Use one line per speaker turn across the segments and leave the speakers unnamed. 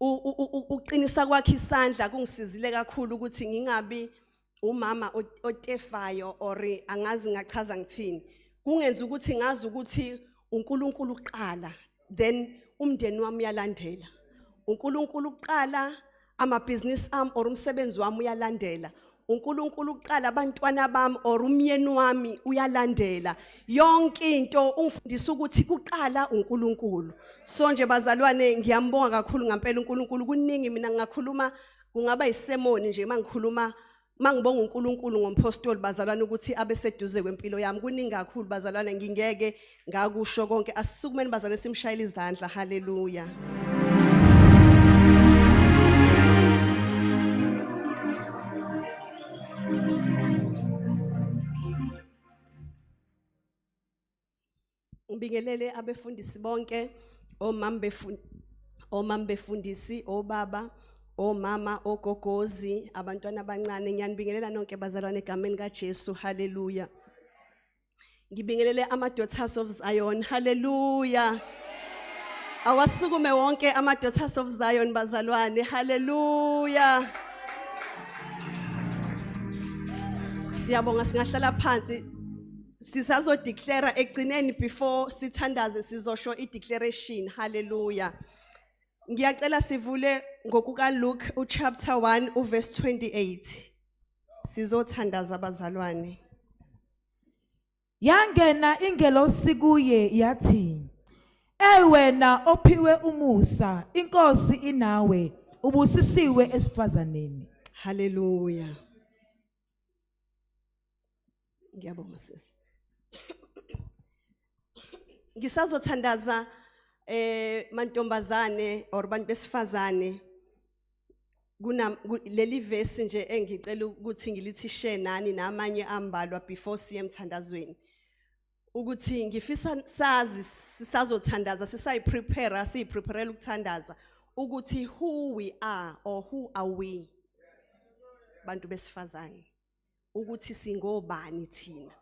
Uqinisa kwakhe isandla kungisizile kakhulu ukuthi ngingabi umama otefayo or angazi ngachaza ngithini. Kungenza ukuthi ngazi ukuthi uNkulunkulu uqala, then umndeni wami uyalandela. uNkulunkulu uqala, amabhizinisi ami or umsebenzi wami uyalandela. uNkulunkulu uqala, abantwana bami or umyeni wami uyalandela. Yonke into ungifundisa ukuthi kuqala uNkulunkulu. So nje bazalwane, ngiyambonga kakhulu ngampela uNkulunkulu. Kuningi mina ngingakhuluma, kungaba isemoni nje mangikhuluma mangibonga uNkulunkulu ngompostoli bazalwane ukuthi abe seduze kwempilo yami. Kuningi kakhulu bazalwane, ngingeke ngakusho konke. Asisukumeni bazalwane, simshayele izandla. Haleluya. Ngibingelele abefundisi bonke, omama befundisi, obaba, omama, ogogozi, abantwana abancane. Ngiyanibingelela nonke bazalwane egameni kaJesu. Haleluya. Ngibingelele ama Daughters of Zion. Haleluya. Awasukume wonke ama Daughters of Zion bazalwane. Haleluya. Siyabonga, singahlala phansi. Sisazo declare egcineni before sithandaze, sizosho i declaration. Haleluya. Ngiyacela sivule ngokuka Luke uchapter 1 uverse 28. Sizothandaza abazalwane.
Yangena ingelosi kuye yathi, "Ey wena ophiwe umusa, iNkosi inawe, ubusisiwe esifazaneni."
Haleluya. Ngiyabonga sisi. Ngisazothandaza mantombazane or bantu besifazane. Kuna leli verse nje engicela ukuthi ngilithi share nani namanye ambalwa before siye emthandazweni. Ukuthi ngifisa sazi sisazothandaza, sisayi prepare, siyipreparela ukuthandaza ukuthi who we are or who are we bantu besifazane, ukuthi singobani thina.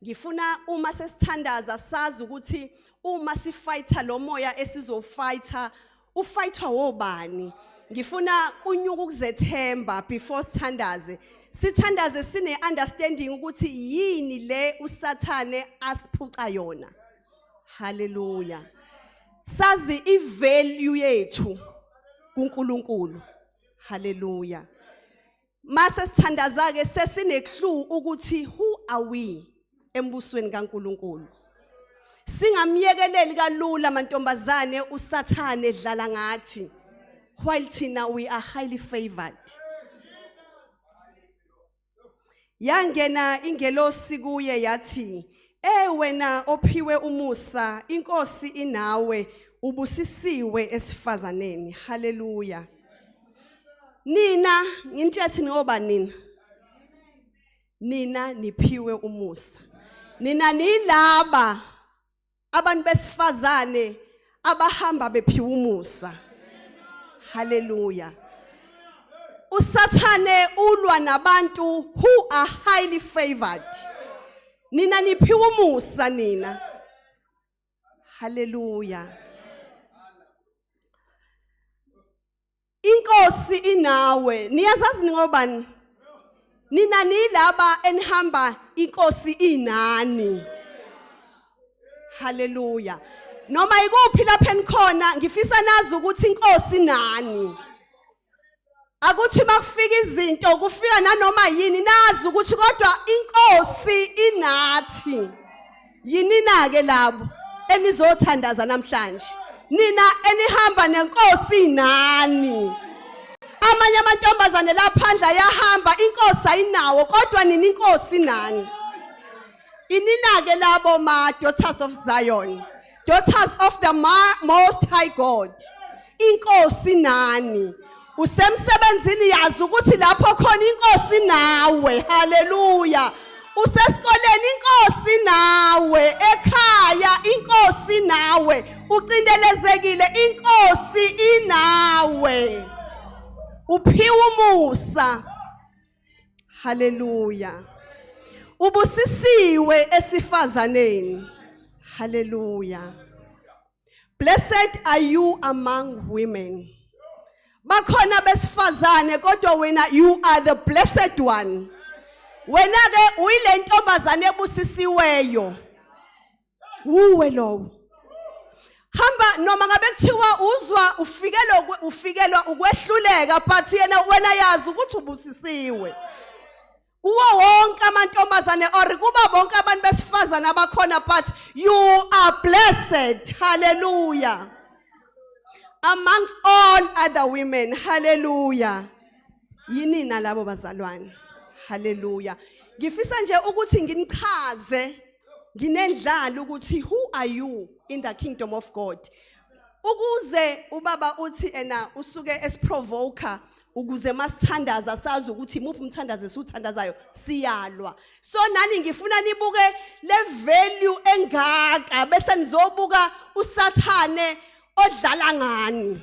Ngifuna uma sesithandaza sazi ukuthi uma sifighter lo moya esizofighter ufightwa wobani. Ngifuna kunyuka ukuzethemba before sithandaze, sithandaze sine understanding ukuthi yini le uSathane asiphuca yona. Haleluya. Sazi ivalue yethu kuNkulunkulu. Haleluya. Mase sithandaza ke sesine clue ukuthi who are we embusweni kaNkulunkulu. Singamyekeleli kalula mantombazane uSathane edlala ngathi, while thina we are highly favored. Yangena ingelosi kuye yathi, "Eh wena ophiwe umusa, iNkosi inawe, ubusisiwe esifazaneni." Haleluya. Nina nginitshethi ngoba nina nina niphiwe umusa. Nina nilaba abantu besifazane abahamba bephiwa umusa. Haleluya. uSathane ulwa nabantu who are highly favored. Nina niphiwa umusa nina. Haleluya. Inkosi inawe. Niyazazi ningobani? Nina nilaba enihamba inkosi inani. Haleluya. Noma ikuphi lapha enikhona, ngifisa nazi ukuthi inkosi nani. Akuthi makufika izinto, kufika nanoma yini, nazi ukuthi kodwa inkosi inathi. Yini na ke labo enizothandaza namhlanje? Nina enihamba nenkosi nani. Amanye amantombazane laphandla ayahamba inkosi ayinawo, kodwa nina inkosi nani. Ininake labo ma Daughters of Zion, daughters of the Most High God. Inkosi nani. Usemsebenzini, yazi ukuthi lapho khona inkosi nawe. Haleluya. Usesikoleni, inkosi nawe. Ekhaya, inkosi nawe. Ucindelezekile, inkosi inawe. Uphiwa umusa. Haleluya. Ubusisiwe esifazaneni. Haleluya. Blessed are you among women. Bakhona besifazane, kodwa wena, you are the blessed one. Wena ke uyile ntombazane ebusisiweyo. Uwe lowo. Hamba, noma ngabe kuthiwa uzwa ufikelwa ukwehluleka, but yena, wena yazi ukuthi ubusisiwe. Kuwo wonke amantombazane or kuba bonke abantu besifazane abakhona, but you are blessed, hallelujah, amongst all other women, hallelujah. Yinina labo bazalwane, hallelujah. Ngifisa nje ukuthi nginichaze nginendlala ukuthi who are you in the kingdom of God, ukuze ubaba uthi ena usuke esiprovoker ukuze masithandaza sazi ukuthi imuphi umthandazo esiwuthandazayo, siyalwa. So nani ngifuna nibuke le value engaka, bese nizobuka uSathane odlala ngani,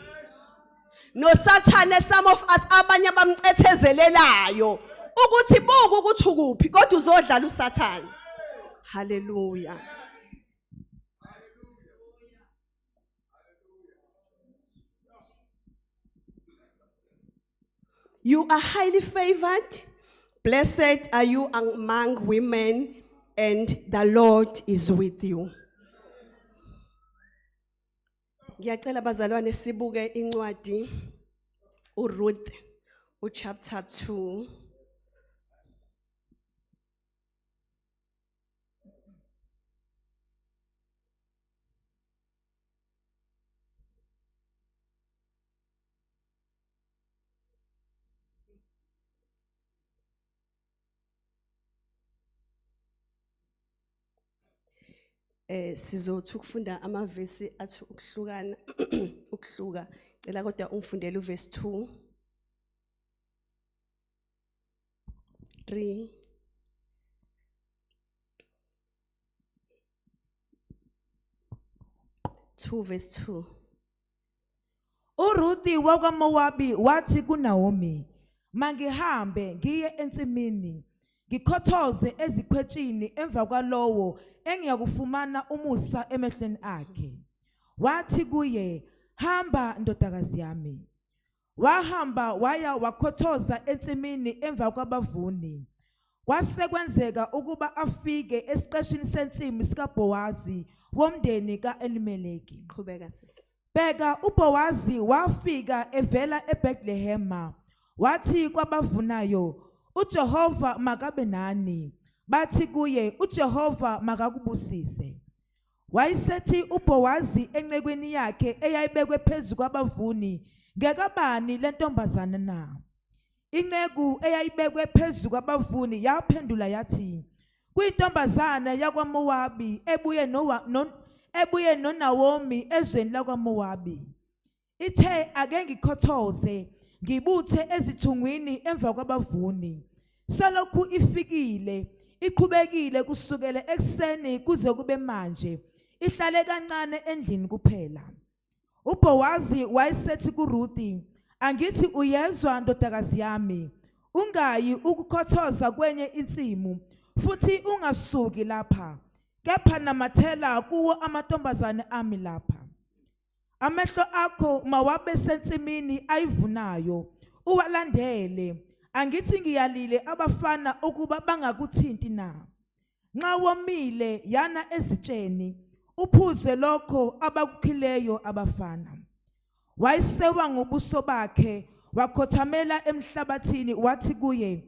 noSathane some of us abanye abamcethezelelayo ukuthi buka ukuthi ukuphi, kodwa uzodlala uSathane. Haleluya. You are highly favored. Blessed are you among women, and the Lord is with you. Ngiyacela bazalwane sibuke incwadi uRuth uchapter 2. Sizothi ukufunda amavesi athi ukuhlukana ukuhluka. Cela kodwa ungifundele uverse 2, 3, 2, verse 2.
URuthi wakwaMowabi wathi kuNaomi, "Mangihambe ngiye ensimini, ngikhothoze ezikhwetshini emva kwalowo engiyakufumana umusa emehlweni akhe." Wathi kuye, "Hamba, ndodakazi yami." Wahamba waya wakhothoza ensimini emva kwabavuni. Kwase kwenzeka ukuba afike esiqeshini sensimbi sikaBhowazi womndeni kaElimeleki.
Qhubeka, sisi.
Bheka, uBhowazi wafika evela eBethlehema. Wathi kwabavunayo, "UJehova makabe nani." Bathi kuye, "UJehova makakubusise." Wayesethi uBhowazi encekwini yakhe eyayibekwe phezu kwabavuni, "Ngekabani lentombazana na?" Inceku eyayibekwe phezu kwabavuni yaphendula yathi, "Kuyintombazana yakwaMowabi ebuye nowa no, ebuye noNawomi ezweni lakwaMowabi. Ithe ake ngikhothoze ngibuthe ezithungwini emva kwabavuni. Selokhu ifikile iqhubekile kusukela ekuseni kuze kube manje, ihlale kancane endlini kuphela." UBhowazi wayesethi kuRuthi, "Angithi uyezwa, ndodakazi yami, ungayi ukukhothoza kwenye insimu, futhi ungasuki lapha, kepha namathela kuwo amantombazane ami lapha. Amehlo akho mawabe sensimini ayivunayo, uwalandele. Angithi ngiyalile abafana ukuba bangakuthinti na? Nxa womile, yana ezitsheni, uphuze lokho abakukhileyo abafana." Wayesewa ngobuso bakhe wakhothamela emhlabathini, wathi kuye,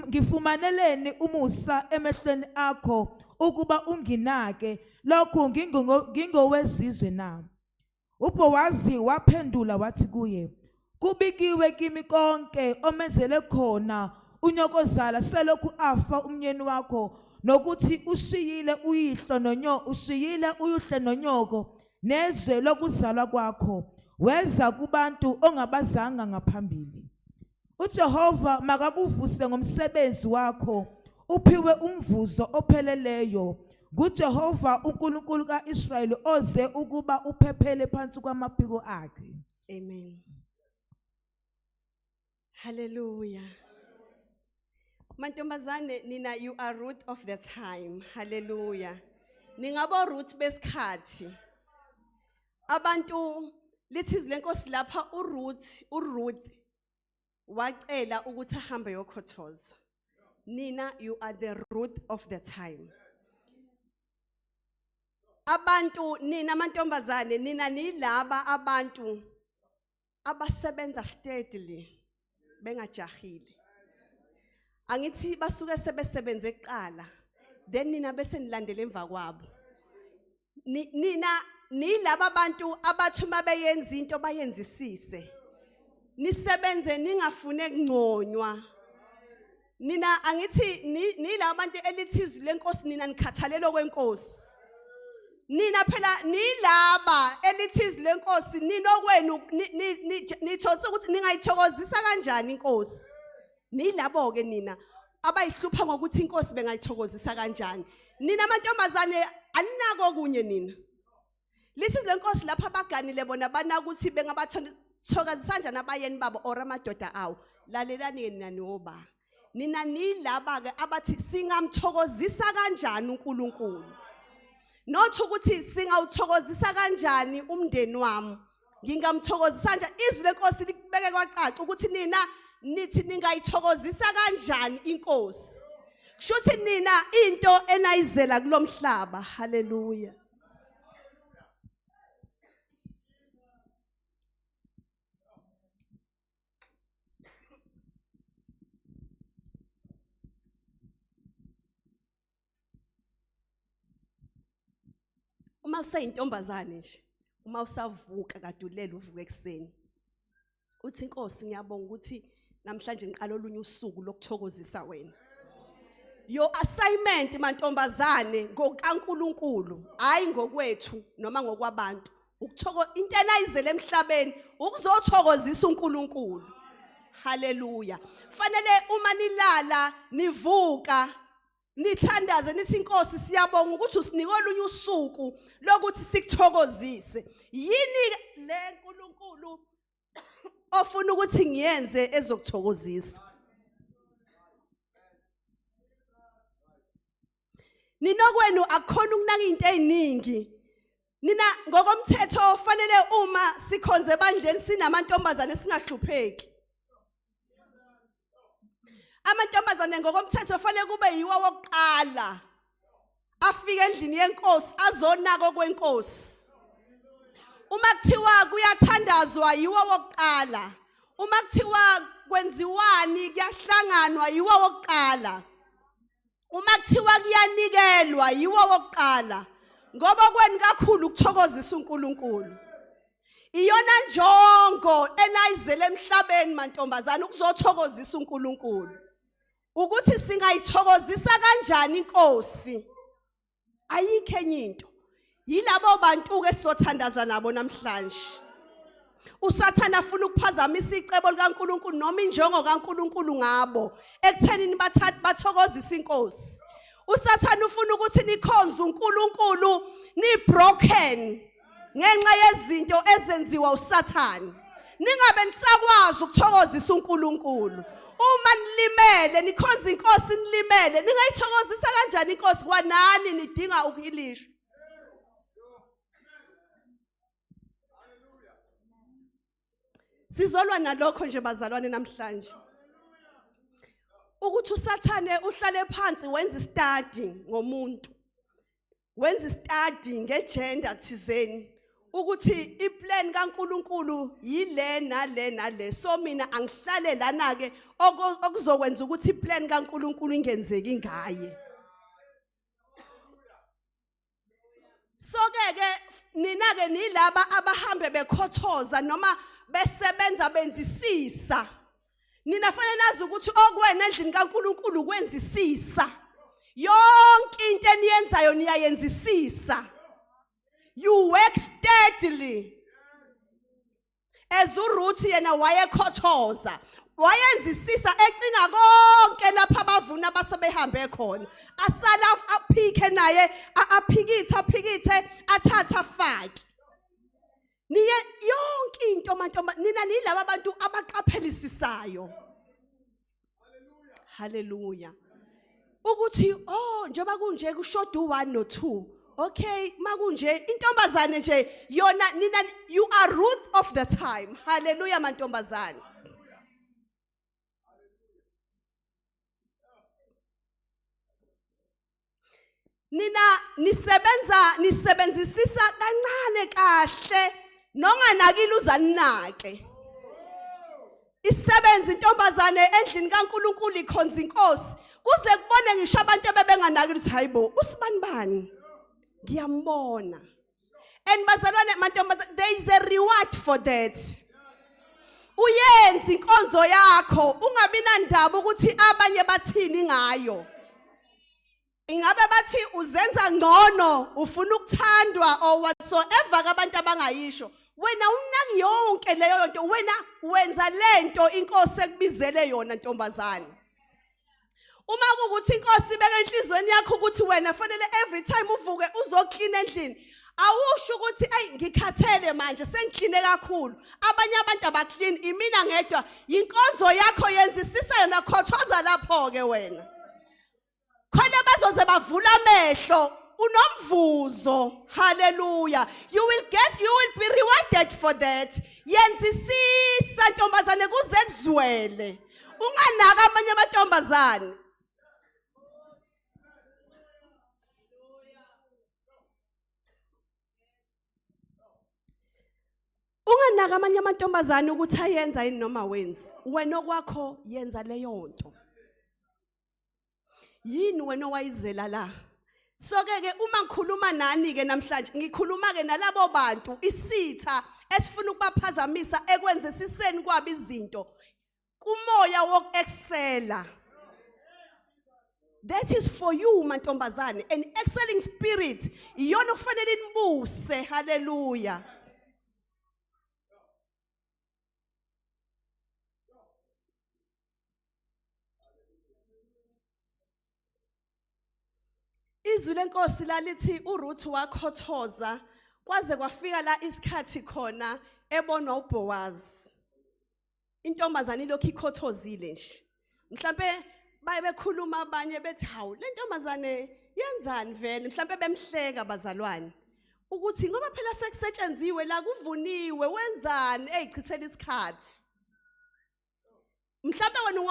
"Ngifumaneleni umusa emehlweni akho ukuba unginake lokhu ngingowezizwe na?" UBhowazi waphendula wathi kuye, "Kubikiwe kimi konke omenzele khona unyokozala selokhu afa umnyeni wakho, nokuthi ushiyile uyuhle nonyoko nezwe lokuzalwa kwakho, weza kubantu ongabazanga ngaphambili. UJehova makakuvuse ngomsebenzi wakho, uphiwe umvuzo opheleleyo nguJehova uNkulunkulu kaIsrayeli oze ukuba uphephele phansi kwamaphiko akhe."
Amen. Hallelujah. Mantombazane, nina, you are Ruth of the time. Hallelujah. Ningabo Ruth besikhathi. Abantu Lithi izwi lenkosi lapha uRuth wacela ukuthi ahambe yokhothoza. Nina, you are the Ruth of the time. Abantu nina amantombazane, nina nilaba abantu abasebenza steadily bengajahile. Angithi basuke sebesebenze kuqala, then nina bese nilandela emva kwabo. Nina nilaba abantu abathi uma beyenza into bayenzisise, nisebenze ningafune kungconywa. Nina angithi nilaba abantu elithi izwi lenkosi, nina nikhathalelo kwenkosi. Nina phela nilaba elithi izwi lenkosi, ninokwenu nithose ukuthi ningayithokozisa kanjani inkosi. Nilabo ke nina abayihlupha ngokuthi inkosi bengayithokozisa kanjani. Nina amantombazane aninako kunye nina. Lithi lenkosi lapha abaganile bona banakuthi bengabathokozisa kanjani abayeni babo or amadoda awo. Lalelani nina niwoba. Nina nilaba ke abathi singamthokozisa kanjani uNkulunkulu. Not ukuthi singawuthokozisa kanjani umndeni wami. Ngingamthokozisa kanjani. Izwi lenkosi likubeke kwacaca ukuthi nina nithi ningayithokozisa kanjani inkosi. Kusho ukuthi nina into enayizela kulomhlaba. Haleluya. Uma useyintombazane nje, uma usavuka kade ulele uvuka ekuseni, uthi inkosi ngiyabonga ukuthi namhlanje ngiqala olunye usuku lokuthokozisa wena. Your assignment mantombazane ngokaNkuluNkulu, hayi ngokwethu noma ngokwabantu. Ukuthoko into enayizele emhlabeni ukuzothokozisa uNkulunkulu. Haleluya. Fanele uma nilala nivuka nithandaze nithi inkosi siyabonga ukuthi usinike olunye usuku lokuthi sikuthokozise. Yini le uNkulunkulu ofuna ukuthi ngiyenze ezokuthokozisa? Ninokwenu akukhona ukunaka izinto eziningi. Nina ngokomthetho fanele uma sikhonze ebandleni sinamantombazane singahlupheki. Amantombazane ngokomthetho fanele kube yiwo wokuqala afike endlini yenkosi azonaka okwenkosi. Uma kuthiwa kuyathandazwa yiwo wokuqala. Uma kuthiwa kwenziwani kuyahlanganwa yiwo wokuqala. Uma kuthiwa kuyanikelwa yiwo wokuqala, ngoba kweni kakhulu ukuthokozisa uNkulunkulu. Iyona njongo enayizele emhlabeni mantombazane, ukuzothokozisa uNkulunkulu. Ukuthi singayithokozisa kanjani inkosi? Ayikho enye into. Yilabo bantu ke sizothandaza nabo namhlanje. USathane afuna ukuphazamisa icebo likaNkuluNkulu noma injongo kaNkuluNkulu ngabo ekuthenini bathathe bathokozisa inkosi. USathane ufuna ukuthi nikhonze uNkulunkulu ni broken ngenxa yezinto ezenziwa uSathane. Ningabe nisakwazi ukuthokozisa uNkulunkulu. Uma nilimele nikhonza inkosi nilimele, ningayithokozisa kanjani inkosi kwanani nidinga ukuhilishwa? Sizolwa nalokho nje bazalwane namhlanje. Ukuthi uSathane uhlale phansi wenza istudy ngomuntu. Wenza istudy ngegender thizeni ukuthi iplan kaNkuluNkulu yile nale nale, so mina angihlale lana ke okuzokwenza ukuthi iplan kaNkuluNkulu ingenzeki ngaye. So ke ke nina ke nilaba abahambe bekhothoza noma besebenza benzisisa. Nina fanele nazi ukuthi okwena endlini kaNkuluNkulu kwenzisisa. Yonke into eniyenzayo niyayenzisisa. You work steadily. As uRuth yena wayekhothoza, wayenzisisa ecinga konke lapha abavuna basebehambe khona. Asala aphike naye, aphikithe aphikithe athatha afake. Niye yonke into mantomba, nina nilaba abantu abaqaphelisisayo. Haleluya. Ukuthi oh njengoba kunje kushoda u1 no2. Okay, makunje intombazane nje yona nina, you are Ruth of the time. Hallelujah mantombazane. Nina nisebenza nisebenzisisa kancane kahle nonganakile uzaninake. Isebenza intombazane endlini kaNkuluNkulu ikhonza inkosi kuze kubone ngisho abantu ebebenganakile ukuthi hayibo usibani bani ngiyambona. And bazalwane mantombazane, there is a reward for that. Uyenza inkonzo yakho ungabi nandaba ukuthi abanye bathini ngayo. Ingabe bathi uzenza ngcono, ufuna ukuthandwa or whatsoever kabantu abangayisho. Wena unaki yonke leyo nto, wena wenza lento inkosi ekubizele yona ntombazane. Uma kuwukuthi inkosi ibeke enhlizweni yakho ukuthi wena fanele every time uvuke uzoklina endlini, awusho ukuthi ayi ngikhathele manje sengikline kakhulu, abanye abantu abaklini, imina ngedwa. Yinkonzo yakho, yenzisisa yona, khothoza lapho ke wena. Khona bazoze bavula amehlo, unomvuzo. Hallelujah, you will be rewarded for that. Yenzisisa ntombazane kuze kuzwele, unganaka amanye amantombazane. Unganaka amanye amantombazane ukuthi ayenza yini noma wenzi, wena okwakho yenza leyo nto. Yini wena owayizela la? So ke ke uma ngikhuluma nani ke namhlanje, ngikhuluma ke nalabo bantu isitha esifuna ukubaphazamisa ekwenzisiseni kwabo izinto kumoya wokuexcela. That is for you mantombazane, an excelling spirit iyona okufanele inibuse. Hallelujah. Izwi lenkosi lalithi uRuth wakhothoza kwaze kwafika la isikhathi khona ebonwa uBoaz. Intombazane ilokhu ikhothozile nje. Mhlambe baye bekhuluma abanye bethi hawu le ntombazane yenzani vele, mhlambe bemhleka bazalwane ukuthi ngoba phela sekusetshenziwe la kuvuniwe, wenzani eyichithela isikhathi. Mhlambe wena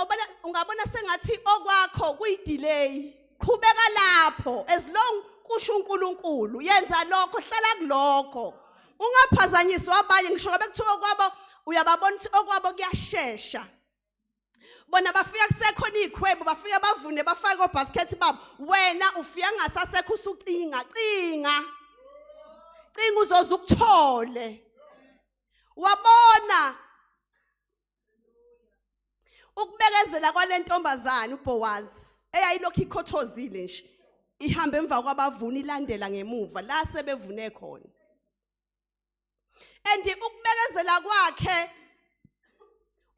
ungabona sengathi okwakho kuyi-delay, qhubeka lapho as long kusho uNkulunkulu, yenza lokho, hlala kulokho, ungaphazanyiswa abanye. Ngisho ngabe kuthiwa okwabo uyababona ukuthi okwabo kuyashesha, bona bafika kusekhona izikhwebu, bafika bavune bafake obasket babo, wena ufika ngasasekho usucinga cinga cinga uzoze ukuthole. Wabona ukubekezela kwalentombazane uBoaz eyayilokhu ikhothozile nje ihamba emva kwabavuni ilandela ngemuva la sebevune khona. And ukubekezela kwakhe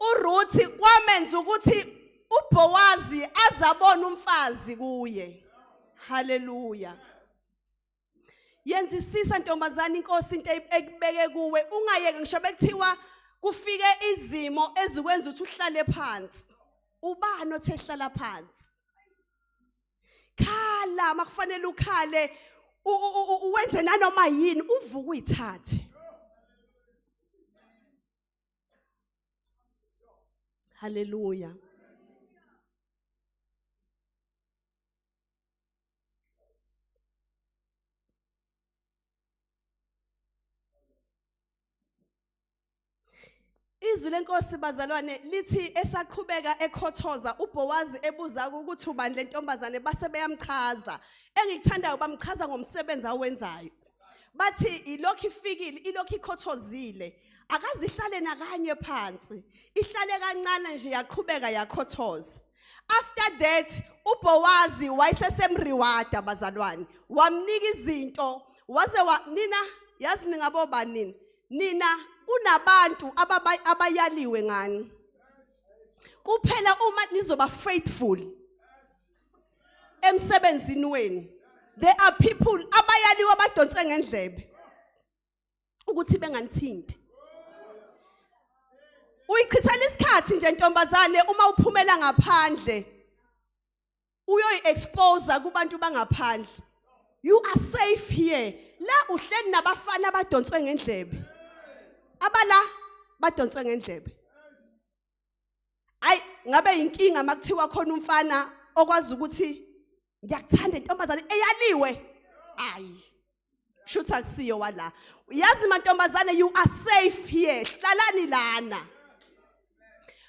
uRuth kwamenza ukuthi uBoazi azabona umfazi kuye. Haleluya. Yenzisisa ntombazane inkosi into ekubeke kuwe, ungayeke ngisho bekuthiwa kufike izimo ezikwenza ukuthi uhlale phansi. Ubani othe hlala phansi? Khala makufanele ukhale, uwenze nanoma yini, uvuke uyithathe. Haleluya. Izwi lenkosi bazalwane lithi esaqhubeka ekhothoza uBowazi ebuza ukuthi ubani lentombazane, base beyamchaza. Engikuthandayo bamchaza ngomsebenzi awenzayo. Bathi ilokhu ifikile, ilokhu ikhothozile, akazihlale nakanye phansi, ihlale kancane nje yaqhubeka yakhothoza. After that uBowazi wayesesemrewarda bazalwane, wamnika izinto waze wa nina yazi ningabobani nina nina kunabantu abayaliwe ngani kuphela uma nizoba faithful emsebenzini wenu. There are people abayaliwe abadonse ngendlebe ukuthi benganithinti. Uyichithela isikhathi nje ntombazane uma uphumela ngaphandle uyoyi-expose kubantu bangaphandle. You are safe here. La uhleli nabafana abadonswe ngendlebe. Abala badonswe ngendlebe. Ayi ngabe inkinga makuthiwa khona umfana okwazi ukuthi ngiyakuthanda intombazane eyaliwe. Ayi. Shuthi akusiyo wala. Yazi mantombazane, you are safe here. Hlalani lana.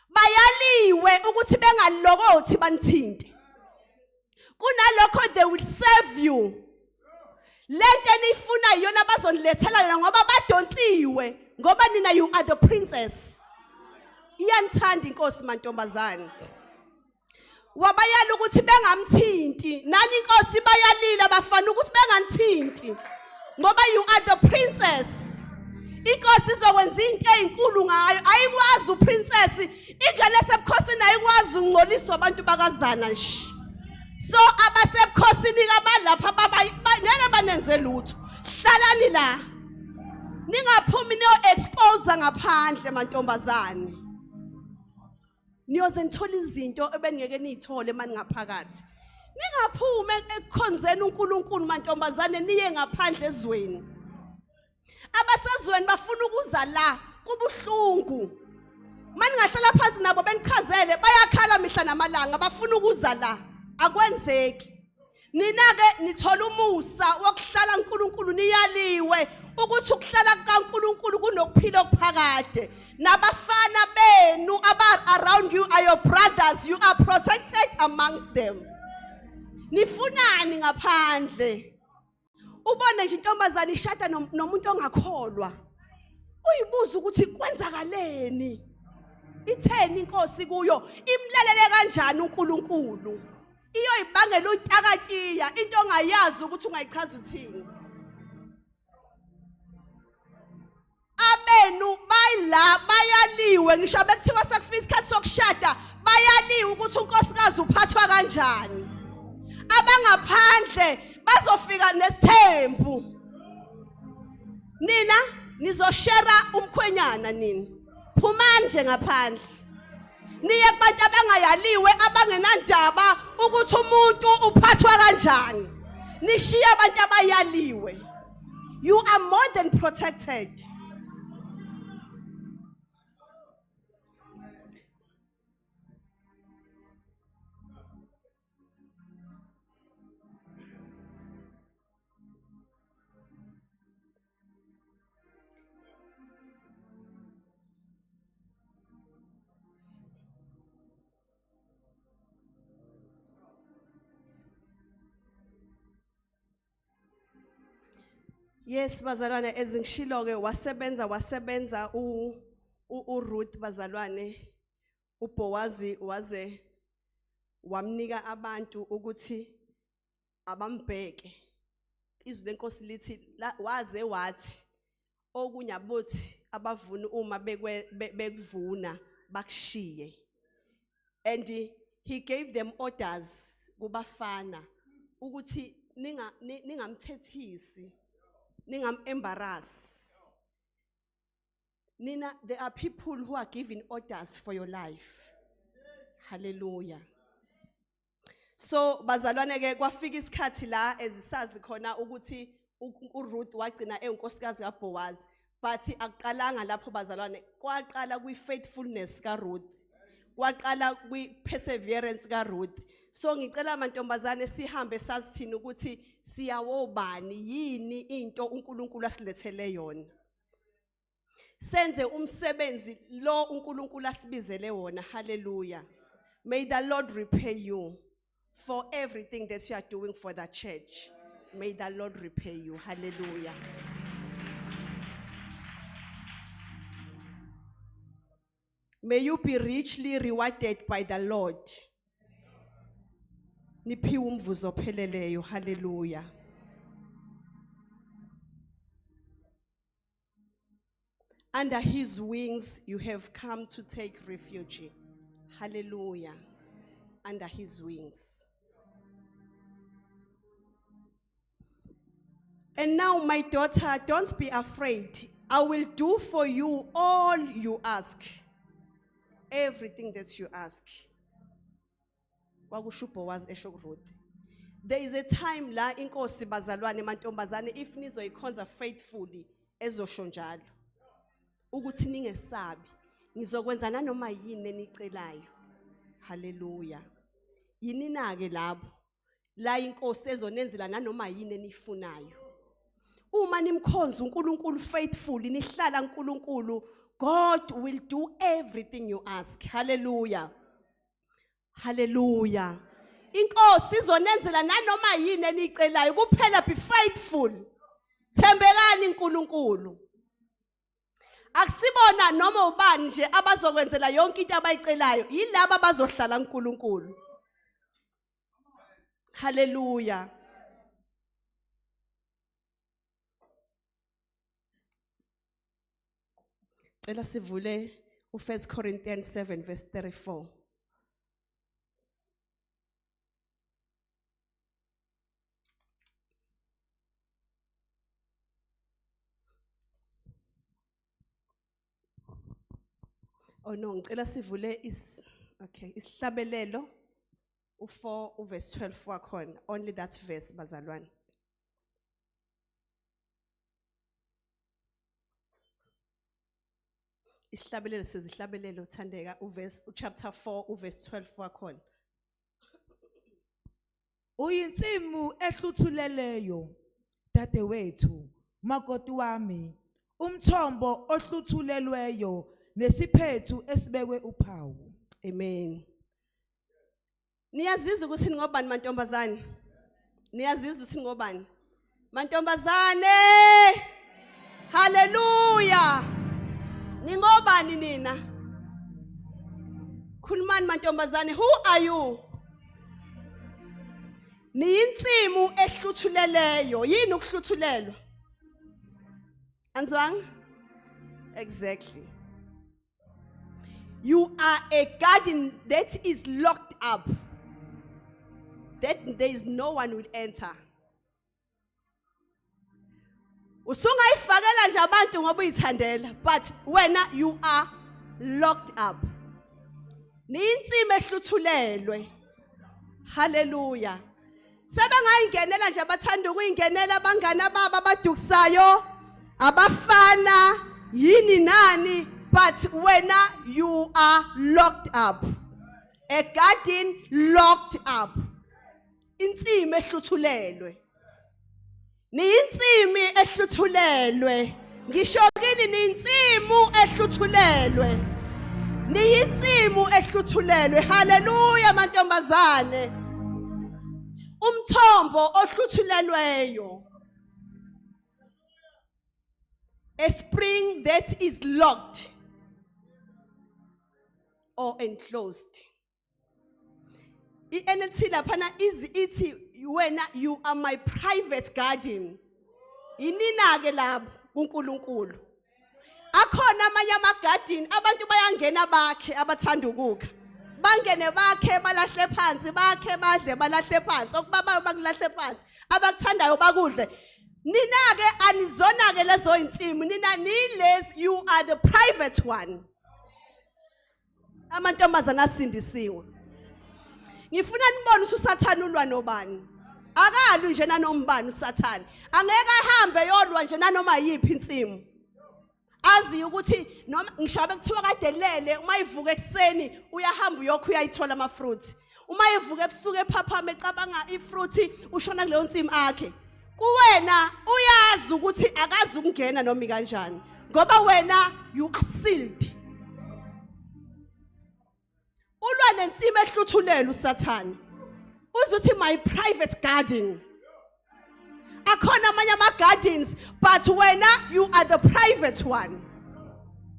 Bayaliwe ukuthi bengalokothi banithinte. Kunalokho they will serve you. Lento enifuna iyona bazonilethela yona ngoba badonsiwe, ngoba nina you are the princess. Iyanithanda inkosi mantombazane. Wabayala ukuthi bengamthinti. Nani inkosi bayalila abafana ukuthi benganithinti ngoba you are the princess. Inkosi izokwenza into ezinkulu ngayo. Ayikwazi uprincess, ingane esebukhosini ayikwazi ungcoliswa abantu bakazana nje. So abasebukhosini kabalapha baba ngeke banenze lutho. Hlalani la, ningaphumi niyo expose ngaphandle mantombazane. Niyoze nithole izinto ebengeke niyithole mani ngaphakathi. Ningaphume ekukhonzeni uNkulunkulu mantombazane, niye ngaphandle ezweni. Abasezweni bafuna ukuza la, kubuhlungu. Maningahlala phansi nabo benichazele, bayakhala mihla namalanga, bafuna ukuza la, akwenzeki. Nina ke nithola umusa wokuhlala uNkulunkulu, niyaliwe ukuthi ukuhlala kukaNkulunkulu kunokuphila okuphakade. Nabafana benu aba around you are your brothers, you are protected amongst them. Nifunani ngaphandle? Ubone nje intombazane ishada nomuntu ongakholwa, uyibuza ukuthi kwenzakaleni, itheni inkosi kuyo, imlalele kanjani uNkulunkulu. Iyoyibangela utakatiya into ongayazi ukuthi ungayichaza uthini. Abenu bayila bayaliwe, ngisho bekuthiwa sekufika isikhathi sokushada, bayaliwe ukuthi unkosikazi uphathwa kanjani. Abangaphandle bazofika nesithembu, nina nizoshera umkhwenyana. Nini phumani nje ngaphandle niye kubantu abangayaliwe, abangenandaba ukuthi umuntu uphathwa kanjani, nishiye abantu abayaliwe. You are more than protected. Yes bazalwane, ezingishilo ke, wasebenza wasebenza u uRuth bazalwane. uBowazi waze wamnika abantu ukuthi abambheke. Izwi lenkosi lithi waze wathi okunye abuthi abavuni uma bekuvuna bakushiye. And he gave them orders kubafana ukuthi ninga ningamthethisi, ningam embarrass. Nina, there are people who are giving orders for your life. Hallelujah. So bazalwane ke, kwafika isikhathi la ezisazi khona ukuthi uRuth wagcina eyinkosikazi kaBoaz, but akuqalanga lapho bazalwane. Kwaqala kwi-faithfulness kaRuth, kwaqala kwi-perseverance kaRuth. So ngicela amantombazane sihambe sazithini ukuthi siyawobani, yini into uNkulunkulu asilethele yona, senze umsebenzi lo uNkulunkulu asibizele wona. Hallelujah. May the Lord repay you for everything that you are doing for the church. May the Lord repay you. Hallelujah. May you be richly rewarded by the Lord. Niphiwe umvuzo opheleleyo. Hallelujah. Under his wings you have come to take refuge. Hallelujah. Under his wings. And now, my daughter, don't be afraid. I will do for you all you ask. Everything that you ask. Kwakusho uBoaz esho kuRuth. There is a time la inkosi, bazalwane, mantombazane, if nizoyikhonza faithfully, ezosho njalo ukuthi ningesabi, ngizokwenza nanoma yini enicelayo. Haleluya! Yinina ke labo la inkosi ezonenzela nanoma yini enifunayo uma nimkhonza uNkulunkulu faithfully, nihlala uNkulunkulu. God will do everything you ask. Hallelujah, hallelujah! Inkosi izonenzela nanoma yini enicelayo, kuphela be faithful, thembekani uNkulunkulu. Akusibona noma ubani nje abazokwenzela yonke into abayicelayo, yilaba abazohlala uNkulunkulu. Haleluya! Cela sivule u1 Corinthians 7 verse 34. Oh no, ngicela sivule is okay, isihlabelelo u4 uverse 12 wakhona, only that verse, bazalwane. Isihlabelelo sezihlabelelo, thandeka, uverse uchapter 4 uverse 12 wakhona.
Uyinsimu ehluthuleleyo, dadewethu, makoti wami, umthombo ohluthulelweyo nesiphethu esibekwe uphawu.
Amen. Niyazizwa ukuthi ningobani, mantombazane? Niyazizwa ukuthi ningobani, mantombazane? Haleluya! Ningobani nina? Khulumani, mantombazane. Who are you? Niyinsimu ehluthuleleyo. Yini ukuhluthulelwa? Anzwanga? Exactly. You are a garden that is locked up, that there is no one will enter. Usungayifakela nje abantu ngoba uyithandela, but wena you are locked up. Niyinsimi ehluthulelwe. Haleluya! Sebengayingenela nje abathanda ukuyingenela, abangani ababo abadukisayo, abafana, yini nani, but wena you are locked up, a garden locked up, insimi ehluthulelwe. Niyinsimi ehluthulelwe. Ngisho kini, niyinsimu ehluthulelwe, niyinsimu ehluthulelwe. Haleluya, mantombazane! Umthombo ohluthulelweyo, a spring that is locked or enclosed. I-NLT laphana izi ithi wena you are my private garden. Yinina ke labo kuNkulunkulu. Akhona amanye amagadini, abantu bayangena bakhe, abathanda ukukha bangene bakhe, balahle phansi, bakhe, badle, balahle phansi, okubabayo bakulahle phansi, abakuthandayo bakudle. Nina ke anizona ke lezo insimu, nina nilezi, you are the private one. Amantombazana asindisiwe, ngifuna nibone ukuthi uSathane ulwa nobani. Akalwi nje nanombani uSathane, angeke ahambe yolwa nje nanoma yiphi insimu azi ukuthi noma ngisho abe kuthiwa kade lele. Uma ivuka ekuseni uyahamba uyokho, uyayithola ama fruit. Uma ivuka ebusuku ephaphama ecabanga ifruit, ushona kuleyo nsimu akhe. Kuwena uyazi ukuthi akazi ukungena noma kanjani, ngoba wena you are sealed. Ulwa nensimi ehluthulelwe uSathane, uzuthi my private garden. Akhona amanye ama gardens, but wena you are the private one.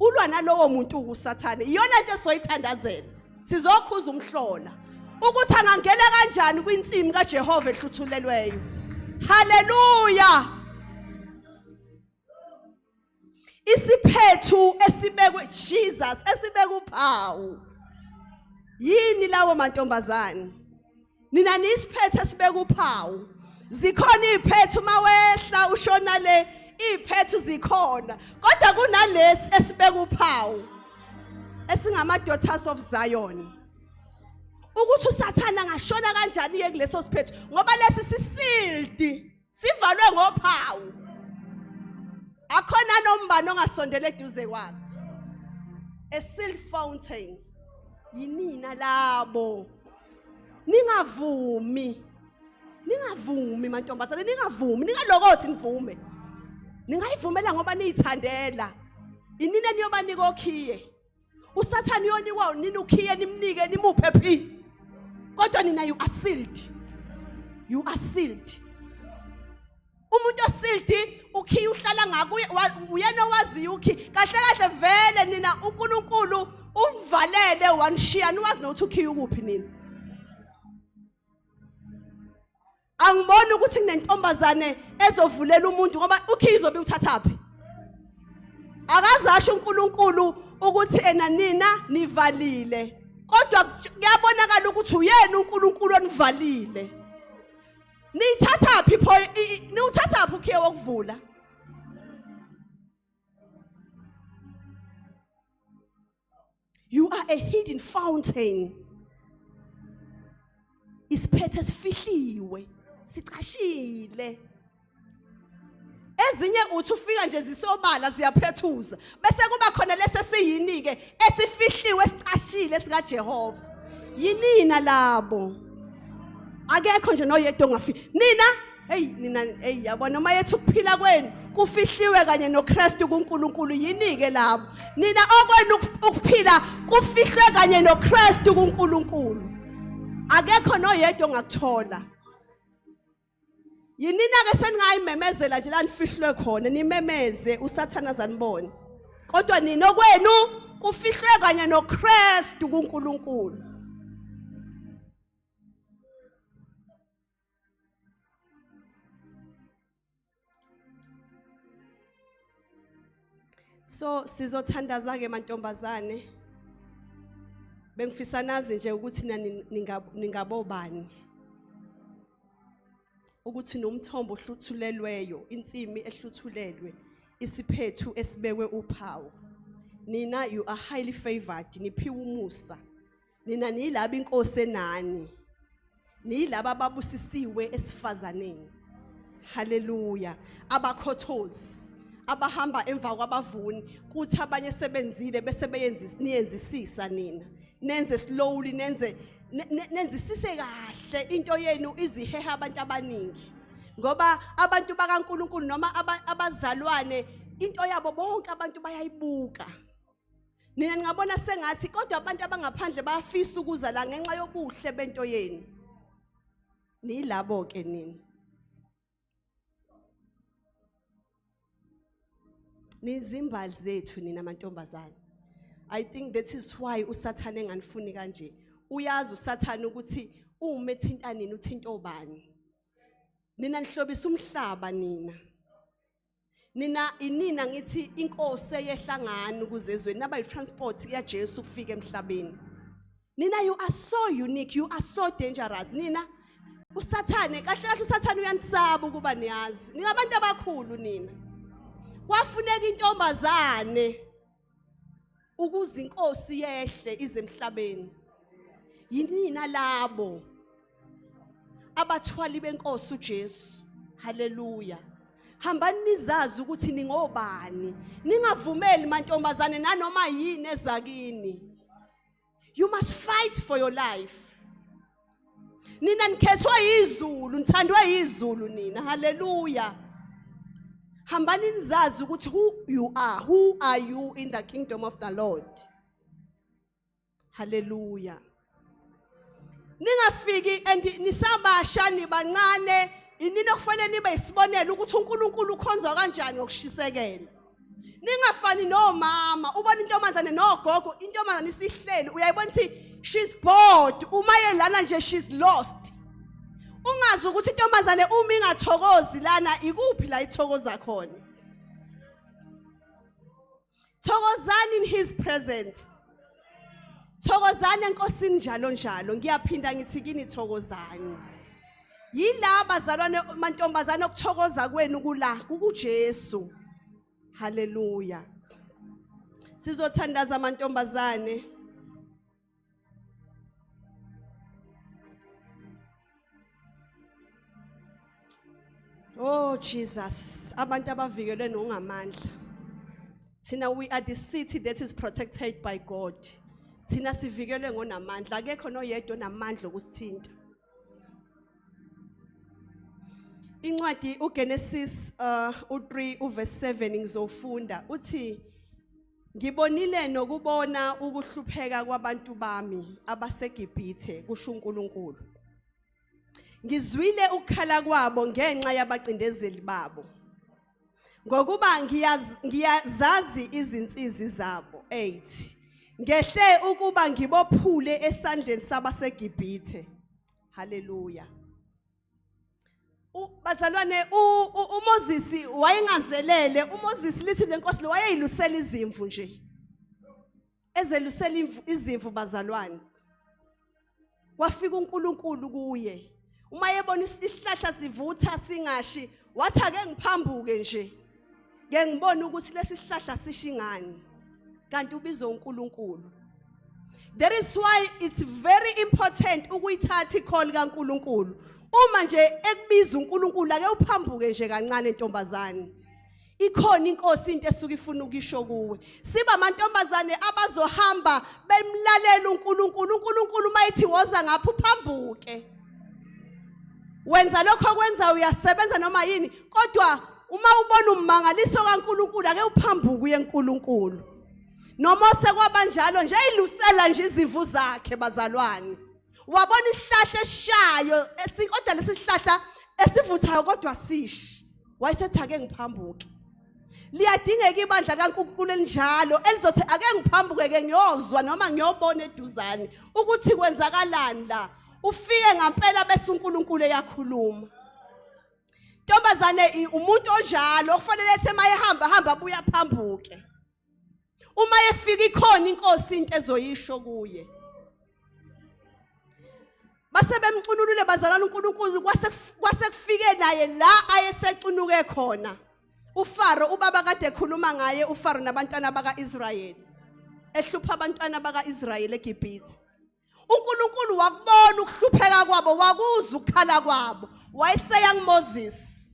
Ulwa nalowo muntu uSathane. Iyona into esoyithandazela, sizokhuza umhlola ukuthi angangena kanjani kwinsimi kaJehova ehluthulelweyo. Haleluya! Isiphethu esibekwe Jesus, esibeka uphawu. Yini lawo, mantombazane? Nina nisiphethe esibeka uphawu. Zikhona iziphethu, mawehla ushona le, iziphethu zikhona, kodwa kunalesi esibeka uphawu esingama daughters of Zion. Ukuthi uSathana angashona kanjani ye kuleso siphethu ngoba lesi sisildi sivalwe ngophawu. Akhona nombani ongasondela eduze kwaso. A sealed fountain. Yinina labo. Ningavumi. Ningavumi mantombazane ningavumi ningalokothi nivume. Ningayivumela ngoba niyithandela. Inina niyobanika okhiye. Usathane uyonikwa nini ukhiye nimnike nimuphe phi. Kodwa nina you are sealed. You are sealed. Umuntu osealed ukhiye uhlala ngakuye uyena owaziyo ukhiye. Kahle kahle vele nina uNkulunkulu uvalele wanishiya niwazi nokuthi ukhiye ukuphi nina. Angiboni ukuthi kunentombazane ezovulela umuntu ngoba ukhiye uzobe uthathaphi. Akazasho uNkulunkulu ukuthi ena nina nivalile. Kodwa kuyabonakala ukuthi uyena uNkulunkulu onivalile. Niyithathaphi pho niwuthathaphi ukhiye wokuvula? You are a hidden fountain. Isiphethe sifihliwe, sicashile. Ezinye uthi ufika nje zisobala ziyaphethuza bese kuba khona lesi esiyini ke esifihliwe esicashile sika Jehova. Yinina labo. Akekho nje noyedwa ongafi. Nina Hey nina hey yabona uma yethu ukuphila kwenu kufihliwe kanye noKristu kuNkulunkulu yinike labo nina okwenu ukuphila kufihlwe kanye noKristu kuNkulunkulu akekho noyedwa ongakuthola yinina ke seningayimemezela nje la nifihlwe khona nimemeze uSathana azanibone kodwa nina okwenu kufihlwe kanye noKristu kuNkulunkulu So sizothandaza ke mantombazane. Bengifisa nazi nje ukuthi ningabobani. Ukuthi nomthombo ohluthulelweyo, insimi ehluthulelwe, isiphethu esibekwe uphawu. Nina you are highly favored, niphiwe umusa. Nina niyilaba inkosi enani. Niyilaba ababusisiwe esifazaneni. Haleluya. Abakhothozi abahamba emva kwabavuni kuthi abanye sebenzile bese beyenza niyenzisisa nina. Nenze slowly nenze nenzisise kahle into yenu iziheha abantu abaningi. Ngoba abantu bakaNkuluNkulu noma abazalwane into yabo bonke abantu bayayibuka. Nina ningabona sengathi kodwa abantu abangaphandle bayafisa ukuza la ngenxa yobuhle bento yenu. Niyilabo ke nina. Nizimbali zethu nina mantombazane. I think that is why uSathane enganifuni kanje. Uyazi uSathane ukuthi uma ethinta nini uthinta obani. Nina nihlobisa umhlaba nina. Nina inina ngithi inkosi eyehla ngani ukuze ezweni naba yi-transport yaJesu ukufika emhlabeni. Nina you are so unique, you are so dangerous. Nina uSathane kahle kahle uSathane uyanisaba ukuba niyazi. Ningabantu abakhulu nina. Kwafuneka intombazane ukuze inkosi yehle ize emhlabeni. Yinina labo abathwali benkosi uJesu. Haleluya. Hambani nizazi ukuthi ningobani. Ningavumeli mantombazane nanoma yini ezakini. You must fight for your life. Nina nikhethwe yizulu, nithandwe yizulu nina. Haleluya. Hambani nizazi ukuthi who you are, who are you in the kingdom of the Lord. Haleluya. Ningafiki and nisabasha nibancane inini okufanele nibe isibonelo ukuthi uNkulunkulu ukhonzwa kanjani ngokushisekela. Ningafani nomama, ubona intombazane nogogo, intombazane isihleli uyayibona ukuthi she's bored, uma yelana nje she's lost. Ungazi ukuthi intombazane uma ingathokozi lana ikuphi la ithokoza khona. Thokozani in his presence. Thokozani enkosini njalo njalo. Ngiyaphinda ngithi kini thokozani. Yila bazalwane mantombazane okuthokoza kwenu kula kukuJesu. Haleluya. Sizothandaza mantombazane. Oh Jesus, abantu abavikelwe nongamandla. Thina, we are the city that is protected by God. Thina sivikelwe ngonamandla, akekho noyedwa onamandla okusithinta. Incwadi uGenesis u3 uverse 7 ngizofunda, uthi, "Ngibonile nokubona ukuhlupheka kwabantu bami abaseGibhithe," kusho uNkulunkulu. "Ngizwile ukukhala kwabo ngenxa yabacindezeli babo. Ngokuba ngiyazazi izinsizi zabo." 8. "Ngehle ukuba ngibophule esandleni sabaseGibhithe." Haleluya. Bazalwane, uMoses wayengazelele. UMoses, lithi lenkosi, wayeyilusela izimvu nje. Ezelusela izimvu, bazalwane. Kwafika uNkulunkulu kuye. Uma yebona isihlahla sivutha singashi, wathi, "Ake ngiphambuke nje. Ke ngibone ukuthi lesi sihlahla sishingani." Kanti ubizwe uNkulunkulu. That is why it's very important ukuyithatha icall kaNkulunkulu. Uma nje ekubiza uNkulunkulu, ake uphambuke nje kancane, ntombazane. Ikhona inkosi into esuke ifuna ukisho kuwe. Siba amantombazane abazohamba bemlalela uNkulunkulu. UNkulunkulu mayithi woza ngapha, uphambuke. Wenza lokho okwenza, uyasebenza noma yini, kodwa uma ubona ummangaliso kaNkulunkulu, ake uphambuke uye eNkulunkulu. NoMose kwabanjalo nje, eyilusela nje izimvu zakhe, bazalwane. Wabona isihlahla esishayo, kodwa lesi sihlahla esivuthayo kodwa sishi. Wayesethi, "Ake ngiphambuke." Liyadingeka ibandla kaNkulunkulu elinjalo elizothi, "Ake ngiphambuke ke ngiyozwa noma ngiyobona eduzane ukuthi kwenzakalani la." Ufike ngampela bese uNkulunkulu eyakhuluma. Ntombazane, umuntu onjalo okufanele ethi mayehamba hamba abuya phambuke. Uma efika ikhona inkosi into ezoyisho kuye. Base bemcunulule, bazalwana, uNkulunkulu kwase kufike naye la ayesecunuke khona. uFaro, ubaba kade ekhuluma ngaye, uFaro nabantwana bakaIsrayeli. Ehlupha abantwana bakaIsrayeli eGibhithe. uNkulunkulu wakubona ukuhlupheka kwabo, wakuzwa ukukhala kwabo. Wayeseya kuMoses.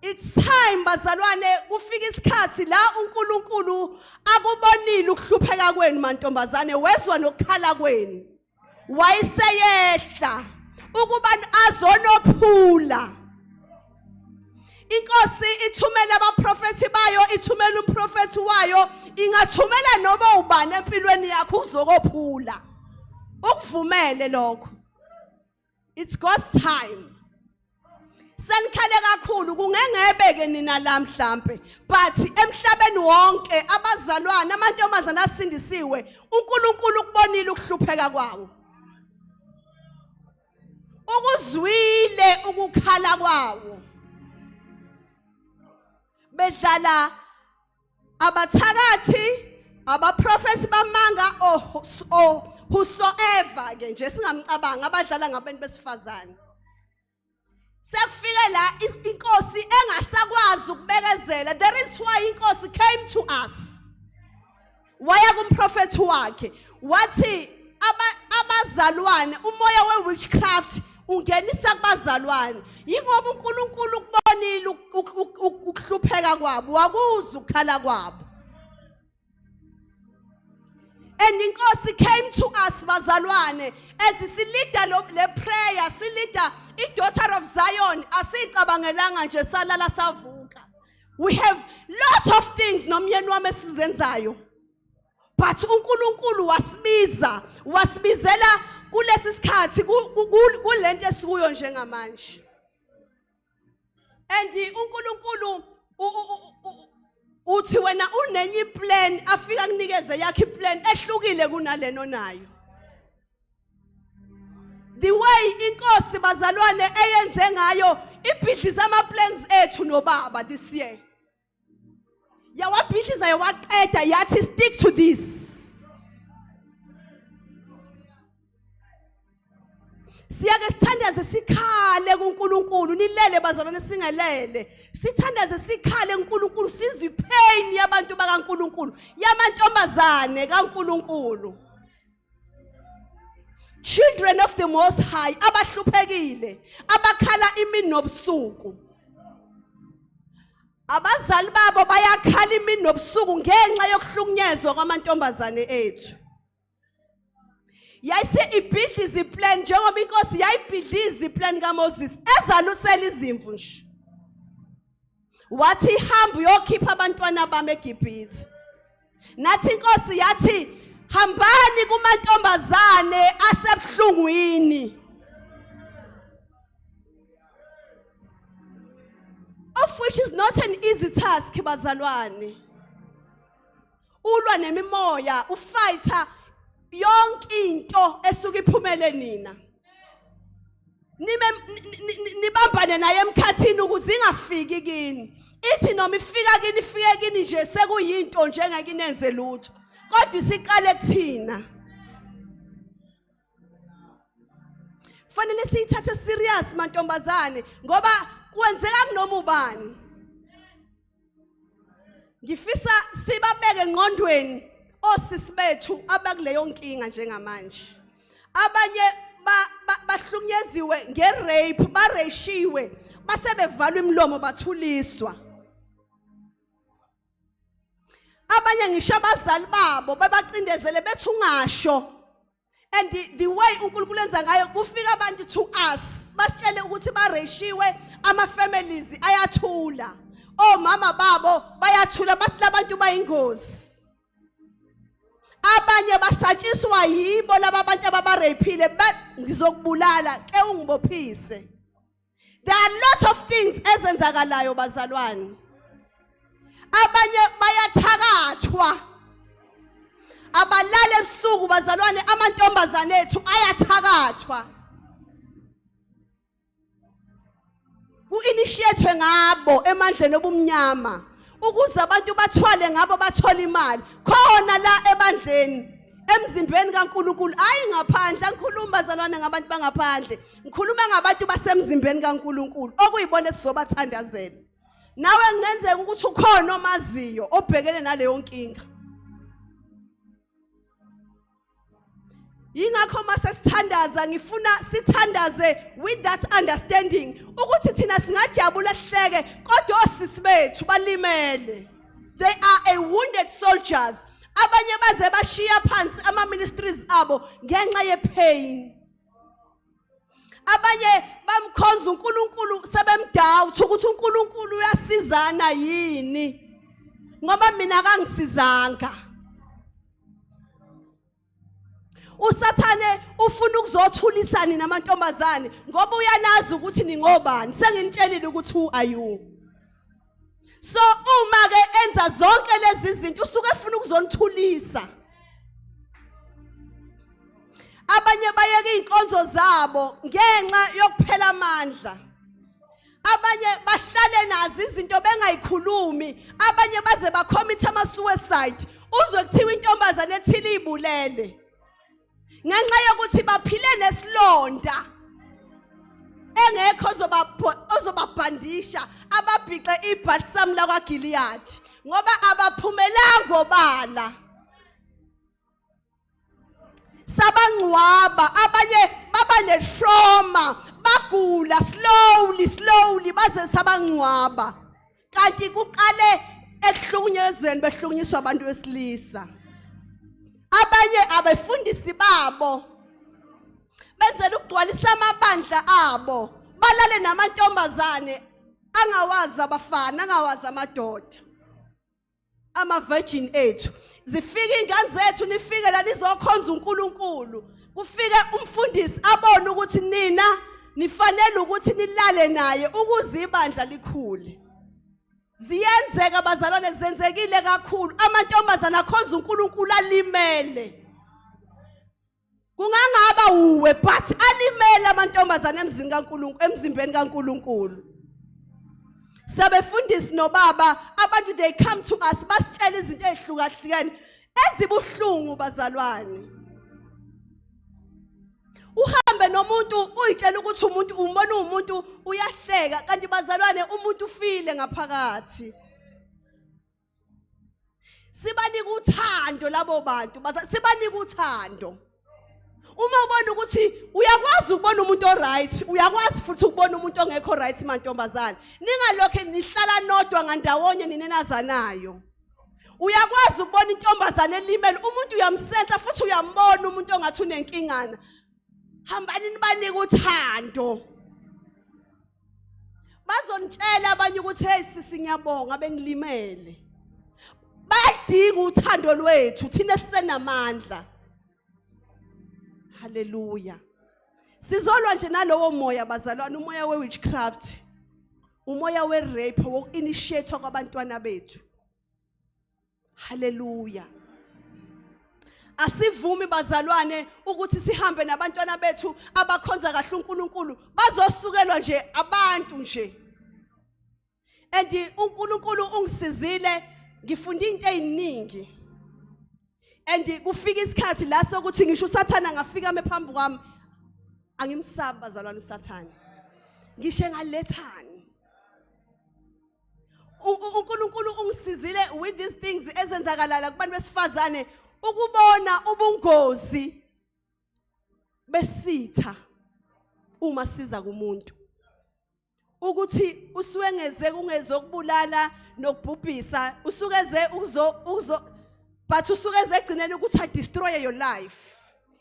It's time, bazalwane, kufika isikhathi la uNkulunkulu akubonile ukuhlupheka kwenu, mantombazane, wezwa nokukhala kwenu. Wayeseyehla ukuba azonophula. Inkosi ithumela abaprofethi bayo, ithumela umprofethi wayo, ingathumela noma ubani empilweni yakho uzokophula. Ukuvumele lokho. It's God's time. Senikhale kakhulu, kungengebe ke nina la mhlambe, but emhlabeni wonke abazalwane, amantombazana asindisiwe, uNkulunkulu ukubonile ukuhlupheka kwawo. Ukuzwile ukukhala kwawo. Bedlala abathakathi, abaprofeti bamanga or whosoever ke nje singamcabanga abadlala ngabantu besifazane. Sekufike la inkosi engasakwazi ukubekezela. There is why inkosi came to us. Waya kumprofeti wakhe wathi, Abazalwane, umoya we-witchcraft ungenisa kubazalwane yingoba uNkulunkulu ukubonile ukuhlupheka kwabo, wakuzwa ukukhala kwabo." And inkosi came to us, bazalwane, as sileada le prayer, sileada i-Daughter of Zion. Asicabangelanga nje salala savuka. We have lots of things nomyeni wami esizenzayo, but uNkulunkulu wasibiza, wasibizela kulesi sikhathi, kulento esikuyo njengamanje. And uNkulunkulu uthi wena unenye iplan, afika kunikeze yakhe iplan ehlukile kunaleno onayo. The way inkosi, bazalwane, eyenze ngayo, ibhidliza ama plans ethu nobaba this year, yawabhidliza, yawaqeda, yathi, "Stick to this." Siyake sithandaze, sikhale kuNkulunkulu, nilele bazalwane, singelele, sithandaze, sikhale kuNkulunkulu, sizwe ipain yabantu bakaNkulunkulu, yamantombazane kaNkulunkulu. Children of the Most High abahluphekile, abakhala imini nobusuku. Abazali babo bayakhala imini nobusuku ngenxa yokuhlukunyezwa kwamantombazane ethu. Yayise ibhidliza iplan njengoba inkosi yayibhidliza iplan kaMoses ezalusela izimvu nje. Wathi hamba uyokhipha abantwana bami eGibhithe. Nathi inkosi yathi hambani kumantombazane asebuhlungwini. Of which is not an easy task bazalwane. Ulwa nemimoya, ufighter yonke into esuke iphumele nina. Nime nibambane naye emkhathini ukuze ingafiki kini. Ithi noma ifika kini ifike kini nje sekuyinto nje engeke inenze lutho. Kodwa isiqale kuthina. Fanele siyithathe serious mantombazane ngoba kwenzeka kunoma ubani. Ngifisa sibabeke engqondweni osisi bethu abakuleyo nkinga njengamanje. Abanye bahlukunyeziwe ngerape, bareshiwe, base bevalwa imilomo bathuliswa. Abanye ngisho abazali babo bebacindezele bethi ungasho. And the way uNkulunkulu enza ngayo kufika abantu to us basitshele ukuthi bareshiwe, ama families ayathula, omama babo bayathula, bathi labantu bayingozi. Abanye basatshiswa yibo laba bantu ababareyphile, ngizokubulala ke ungibophise. There are lot of things ezenzakalayo bazalwane. Abanye bayathakathwa. Abalala ebusuku bazalwane, amantombazane ethu ayathakathwa. Ku-initiate ngabo emandleni obumnyama ukuze abantu bathwale ngabo bathole imali khona la ebandleni, emzimbeni kaNkuluNkulu, hayi ngaphandle. Angikhulumi bazalwane ngabantu bangaphandle, ngikhuluma ngabantu basemzimbeni kaNkuluNkulu okuyibona esizobathandazela. Nawe kungenzeka ukuthi ukhona omaziyo obhekene naleyo nkinga. Yingakho mase sithandaza ngifuna sithandaze with that understanding ukuthi thina singajabula sihleke, kodwa osisi bethu balimele. They are a wounded soldiers. Abanye baze bashiya phansi ama ministries abo ngenxa ye pain. Abanye bamkhonza uNkulunkulu sebemdoubt ukuthi uNkulunkulu uyasizana yini, ngoba mina akangisizanga. USathane ufuna ukuzothulisa nina amantombazane ngoba uyanazi ukuthi ningobani. Senginitshelile ukuthi who are you. So uma ke enza zonke lezi zinto usuke efuna ukuzonithulisa. Abanye bayeka izinkonzo zabo ngenxa yokuphela amandla. Abanye bahlale nazo izinto bengayikhulumi, abanye baze bacommit ama suicide. Uzwe kuthiwa intombazane ethile ibulele ngenxa yokuthi baphile nesilonda engekho ozobabhandisha, ababhixe ibalsam lakwaGilead ngoba abaphumelanga obala. Sabangcwaba, abanye baba netrauma, bagula slowly slowly baze sabangcwaba, kanti kuqale ekuhlukunyezweni, behlukunyiswa abantu besilisa. Abanye abefundisi babo benzela ukugcwalisa amabandla abo, balale namantombazane angawazi abafana, angawazi amadoda, ama virgin ethu. Zifike ingane zethu, nifike la nizokhonza uNkulunkulu, kufike umfundisi abone ukuthi nina nifanele ukuthi nilale naye ukuze ibandla likhule. Ziyenzeka bazalwane, zenzekile kakhulu. Amantombazana akhonza uNkulunkulu alimele. Kungangaba uwe, but alimele amantombazana emzini kaNkulunkulu, emzimbeni kaNkulunkulu. Sabefundisi nobaba, abantu they come to us basitshela izinto ezihlukahlukene ezibuhlungu bazalwane. Uhambe nomuntu uyitshela ukuthi umuntu umbona umuntu uyahleka, kanti bazalwane umuntu ufile ngaphakathi. Sibanika uthando labo bantu, sibanika uthando. Uma ubona ukuthi uyakwazi ukubona umuntu oright, uyakwazi futhi ukubona umuntu ongekho right mantombazane. Ningalokhe nihlala nodwa ngandawonye ninenazanayo. Uyakwazi ukubona intombazane elimele, umuntu uyamsensa futhi uyambona umuntu ongathi unenkingana. Hambani nibanike uthando. Bazonitshela abanye ukuthi hey sisi ngiyabonga bengilimele. Bayadinga uthando lwethu thina sisenamandla. Haleluya. Sizolwa nje nalowo moya bazalwane, umoya we-witchcraft, umoya we-rape woku-initiate kwabantwana bethu. Haleluya. Asivumi bazalwane ukuthi sihambe nabantwana bethu abakhonza kahle uNkulunkulu bazosukelwa nje abantu nje. And uNkulunkulu ungisizile ngifunde into eziningi. And kufika isikhathi la sokuthi ngisho uSathana angafika ame phambi kwami angimsabi bazalwane uSathane. Ngisho engalethani. uNkulunkulu ungisizile with these things ezenzakalala kubantu besifazane ukubona ubungozi besitha uma siza kumuntu ukuthi usuke ngeze kungezokubulala nokubhubhisa usuke eze ukuzo ukuzo but usuke eze egcineni ukuthi a destroy your life.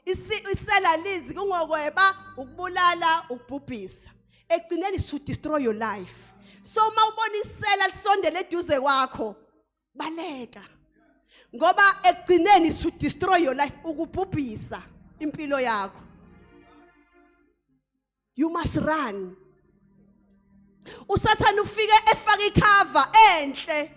Isela lizi kungokweba, ukubulala, ukubhubhisa. Ekugcineni to destroy your life. So uma ubona isela lisondele eduze kwakho, baleka. Ngoba ekugcineni to destroy your life, ukubhubhisa impilo yakho. You must run. USathane ufike efaka icover enhle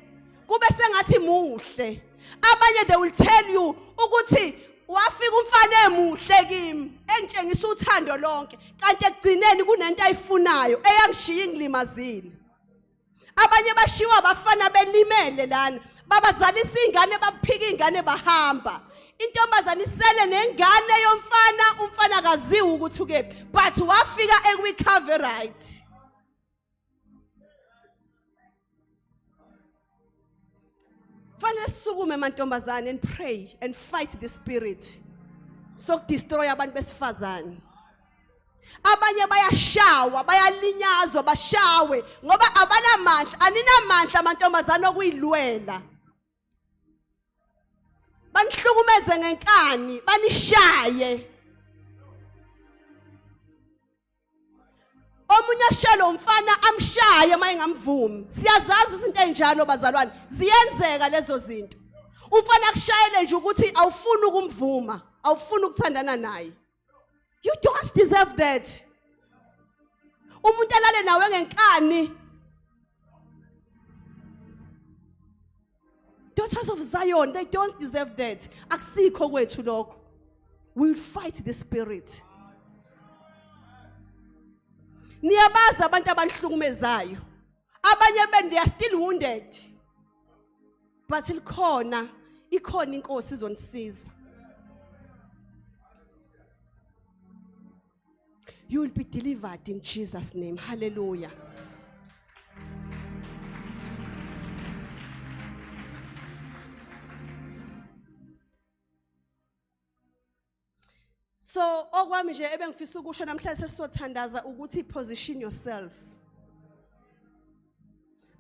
kube sengathi muhle. Abanye they will tell you ukuthi wafika umfana emuhle kimi engitshengisa uthando lonke kanti ekugcineni kunento ayifunayo eyangishiya ingilimazile. Abanye bashiwa abafana belimele lana, babazalisa ingane baphika ingane bahamba. Intombazane isele nengane yomfana, umfana akaziwa ukuthi ukephi, but wafika ekwi-cover right. Fanele sisukume mantombazane and pray and fight the spirit sokudestroy abantu besifazane. Abanye bayashawa, bayalinyazwa, bashawe ngoba abanamandla, aninamandla amantombazane okuyilwela. Banihlukumeze ngenkani, banishaye. Omunye ashelo umfana amshaye uma engamvumi. Siyazazi izinto ezinjalo bazalwane, ziyenzeka lezo zinto. Umfana akushayele nje ukuthi awufuni ukumvuma, awufuni ukuthandana naye. You don't deserve that. Umuntu alale nawe ngenkani. Daughters of Zion, they don't deserve that. Akusikho kwethu lokho. We will fight the spirit. Niyabazi abantu abanihlukumezayo. Abanye benu they are still wounded. But likhona, ikhona inkosi izonisiza. You will be delivered in Jesus name. Hallelujah. So okwami nje ebengifisa ukusho namhlanje sesizothandaza ukuthi position yourself.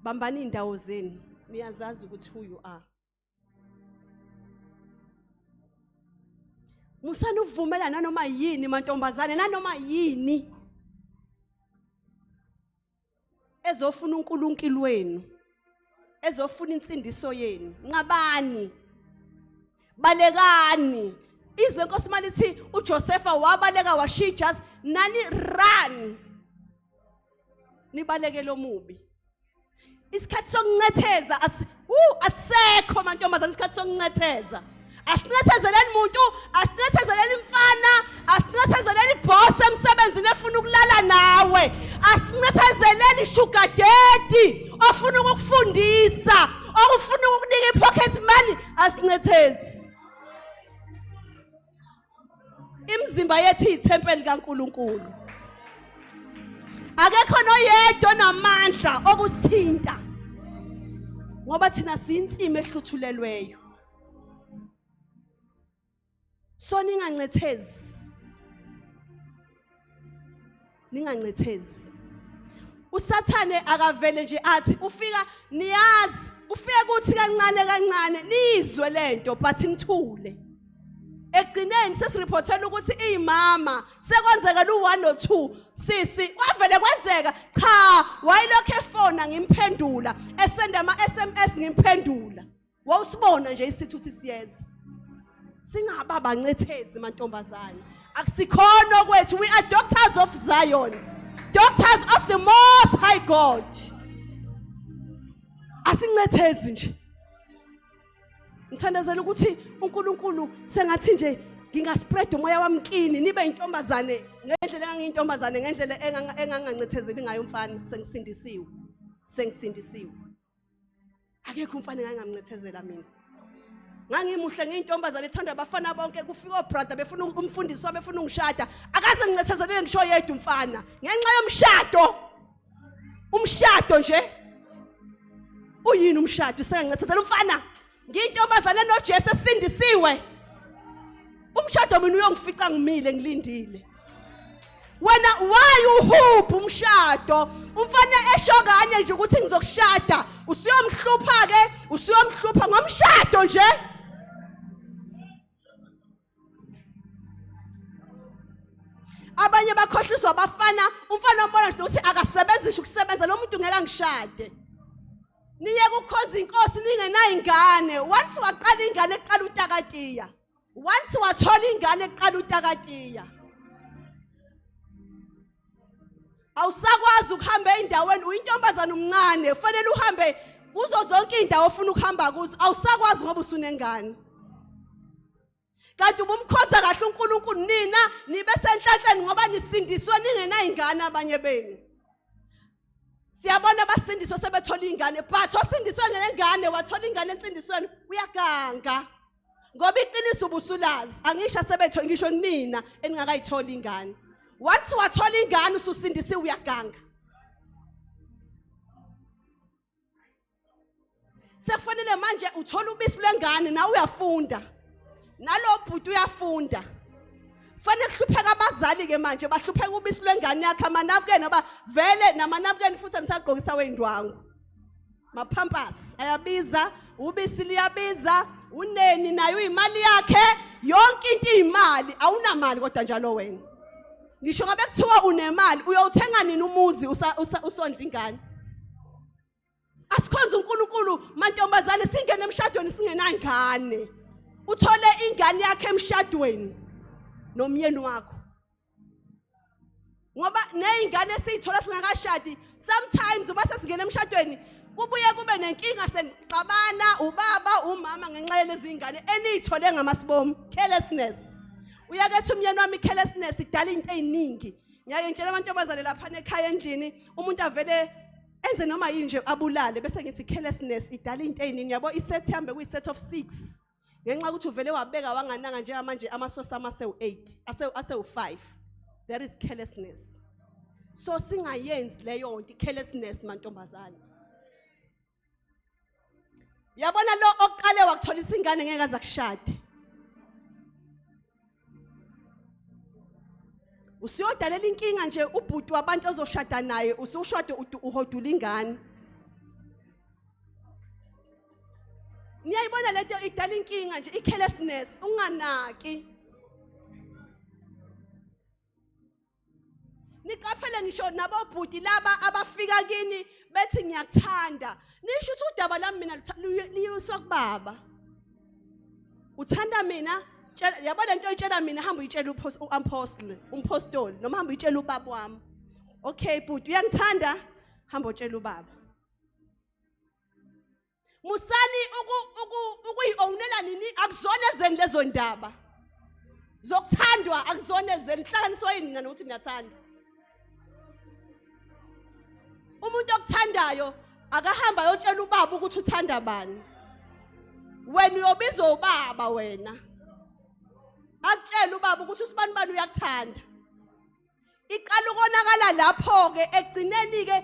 Bambani indawo zenu. Niyazazi ukuthi who you are. Musani ukuvumela nanoma yini mantombazane nanoma yini ezofuna uNkulunkulu wenu ezofuna insindiso yenu. Nqabani, balekani. Izwi lenkosi malithi uJosepha wabaleka washiya ijazi, nani run, nibalekele omubi. Isikhathi sokuncetheza asisekho mantombazane, isikhathi sokuncetheza. Asincethezeleni muntu, asincethezeleni mfana, asincethezeleni boss emsebenzini efuna ukulala nawe. Asincethezeleni sugar daddy ofuna ukukufundisa, okufuna ukukunika ipocket money, asincethezi. Imizimba yethu iyithempeli kaNkuluNkulu. Akekho noyedwa onamandla okusithinta. Ngoba thina siyinsimi ehluthulelweyo. So ningancethezi. Ningancethezi. USathane akavele nje athi ufika niyazi kufike kuthi kancane kancane nizwe lento but nithule. Ekugcineni sesireportela ukuthi imama sekwenzeka lu1 no2 sisi kwavele kwenzeka cha wayelokhu efona ngimphendula esenda ama SMS ngimphendula wawusibona nje isithuthi siyeza singaba bancethezi mantombazane akusikhona kwethu we are doctors of Zion doctors of the most high God asincethezi nje ngithandazela ukuthi uNkulunkulu sengathi nje ngingaspread umoya wami kini nibe intombazane ngendlela engangiyintombazane ngendlela engangancethezeli ngayo umfana sengisindisiwe sengisindisiwe akekho umfana engangamncethezela mina ngangimuhle ngiyintombazane ethandwa abafana bonke kufika obrother befuna umfundisi wami befuna ungishada akaze ngincethezelele ngisho yedwa umfana ngenxa yomshado umshado nje uyini umshado usengancethezela umfana ngiyintombazane noJesu esindisiwe umshado mina uyongifica ngimile ngilindile wena why uhupha umshado umfana esho kanye nje ukuthi ngizokushada usuyomhlupha ke usuyomhlupha ngomshado nje abanye bakhohliswa abafana umfana ombona nje ukuthi akasebenzishe ukusebenza lo muntu ngeke angishade niye kukhonza inkosi ningenayo ingane once waqala ingane eqala utakatiya once wathola ingane eqala utakatiya awusakwazi ukuhamba endaweni uyintombazana umncane ufanele uhambe kuzo zonke indawo ofuna ukuhamba kuzo awusakwazi ngoba usunengane kanti ubumkhonza kahle uNkulunkulu nina nibe senhlanhleni ngoba nisindiswe ningenayingane abanye benu siyabona abasindiswe sebethola ingane but osindiswe ngenengane wathola ingane ensindisweni uyaganga ngoba iqiniso ubusulazi angisho sebetho ngisho nina eningakayitholi ingane once wathola ingane ususindisiwe uyaganga sekufanele manje uthola ubisi lwengane nawe uyafunda nalo bhuti uyafunda fanele kuhlupheka abazali ke manje bahlupheka ubisi lwengane yakhe amanabukeni ngoba vele namanabukeni futhi anisagqokisa weyindwangu maphampas ayabiza ubisi liyabiza uneni naye uyimali yakhe yonke into iyimali awunamali kodwa njalo wena ngisho ngabe kuthiwa unemali uyowuthenga nini umuzi usondla ingane asikhonze uNkulunkulu mantombazane singene emshadweni singenangane uthole ingane yakhe emshadweni nomyeni wakho ngoba nezingane esizithola singakashadi sometimes uma sesingena emshadweni kubuye kube nenkinga senixabana ubaba umama ngenxa yalezi ngane eniyithole ngamasibomu carelessness uyakethi umyeni wami carelessness idala into eziningi ngiyake ngitshela amantombazane lapha ekhaya endlini umuntu avele enze noma yini nje abulale bese ngithi carelessness idala into eziningi yabo iset yami bekuyi set of 6 ngenxa ukuthi uvele wabeka wangananga njengamanje amasosi amasewu-8 asewu-5 there is carelessness so singayenzi leyo nto i-carelessness mantombazane yabona lo oqale wakutholisa ingane ngeke aze akushade usuyodalela inkinga nje ubhuti wabantu ozoshada naye usushade uhodula ingane niyayibona lento idala inkinga nje i-carelessness unganaki niqaphele ngisho nabobhuti laba abafika kini bethi ngiyakuthanda nisho ukuthi udaba lami mina liyiswa kubaba uthanda mina yabo lento oyitshela mina hamba uyitshela uapostle umpostoli noma hamba uyitshela ubaba wami okay bhuti uyangithanda hamba utshela ubaba musani ukuyi-ownela nini akuzona ezeni lezo ndaba zokuthandwa akuzona ezeni hlanganiswa yini nina nokuthi niyathanda umuntu okuthandayo akahamba ayotshela ubaba ukuthi uthanda bani wena uyobizwa ubaba wena akutshele ubaba ukuthi usibani bani uyakuthanda iqala ukonakala lapho-ke ekugcineni-ke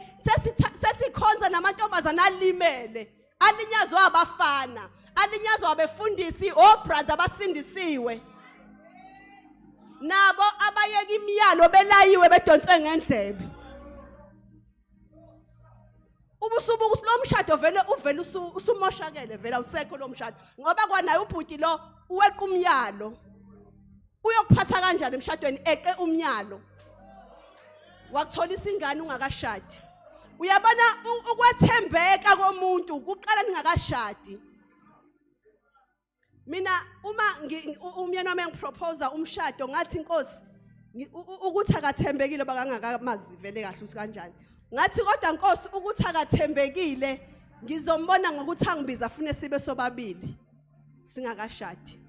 sesikhonza namantombazane alimele alinyazwa abafana alinyazwa abefundisi obrother abasindisiwe nabo Bayeka imiyalo belayiwe bedonswe ngendlebe. Ubusubuka ukuthi lo mshado vele uvele usumoshakele vele awusekho lo mshado ngoba kwanaye ubhuti lo uweqa umyalo. Uyokuphatha kanjani emshadweni eqe umyalo? Wakutholisa ingane ungakashadi. Uyabona ukwethembeka komuntu kuqala ningakashadi. Mina uma umyeni wami engipropose umshado ngathi inkosi ukuthi akathembekile bakangakamazi vele kahle ukuthi kanjani. Ngathi kodwa Nkosi ukuthi akathembekile ngizombona ngokuthi angibiza afune sibe sobabili singakashadi.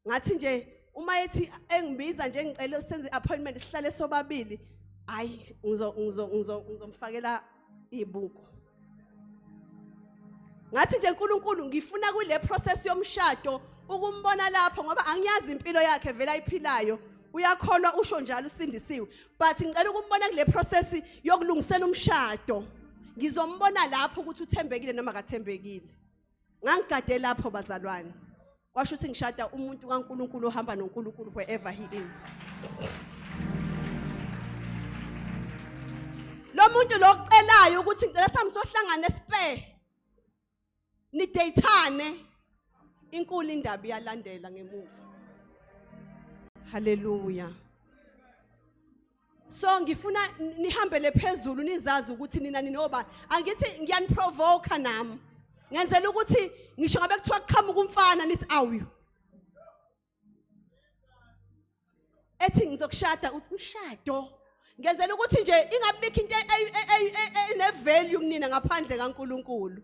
Ngathi nje uma ethi engibiza nje ngicela senze appointment sihlale sobabili hayi ngizo ngizo ngizo ngizomfakela ibuko. Ngathi nje uNkulunkulu ngifuna kule process yomshado ukumbona lapho ngoba angiyazi impilo yakhe vele ayiphilayo uyakholwa usho njalo usindisiwe but ngicela ukumbona kule process yokulungisela umshado ngizombona lapho ukuthi uthembekile noma akathembekile. Ngangigade lapho bazalwane. Kwasho ukuthi ngishada umuntu kaNkuluNkulu ohamba noNkulunkulu wherever he is. Lo muntu lokucelayo ukuthi ngicela sihambe sohlangana espe. Nideyithane. Inkulu indaba iyalandela ngemuva. Hallelujah. So ngifuna nihambele phezulu nizazi ukuthi nina ninobani. Angithi ngiyaniprovoke nami. Ngenzela ukuthi ngisho ngabe kuthiwa kuqhamuka umfana nithi awu. Ethi ngizokushada umshado. Ngenzela ukuthi nje ingabikho into ene value kunina ngaphandle kaNkuluNkulu.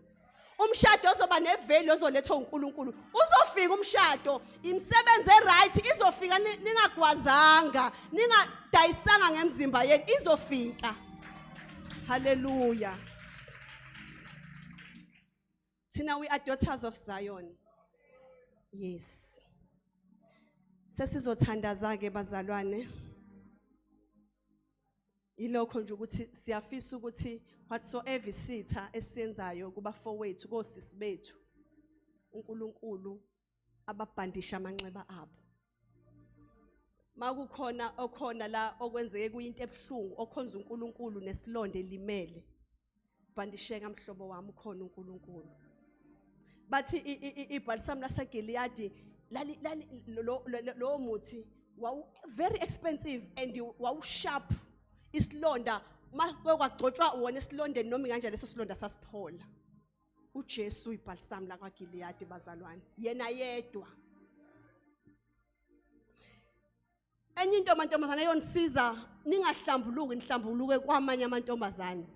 Umshado ozoba nevalue ozolethwa uNkulunkulu. Uzofika umshado, imisebenzi eright izofika ningagwazanga, ningadayisanga ngemzimba yenu izofika. Hallelujah. Thina we are daughters of Zion. Yes. Sesizothandaza ke bazalwane. Ilokho nje ukuthi siyafisa ukuthi whatsoever isitha esiyenzayo kubafowethu kosisi bethu uNkulunkulu ababhandisha amanxeba abo. Makukhona okhona la okwenzeke kuyinto ebuhlungu okhonza uNkulunkulu nesilonde limele. Bandisheka mhlobo wami ukhona uNkulunkulu. Bathi ibhalisamu laseGiliyadi lali lali lo muthi wawu very expensive and wawu sharp isilonda makwagcotshwa wona esilondeni noma kanjani leso silonda sasiphola. uJesu ibhalisamu lakwaGiliyadi bazalwane yena yedwa. Enye into mantombazane eyonisiza ningahlambuluki nihlambuluke kwamanye amantombazane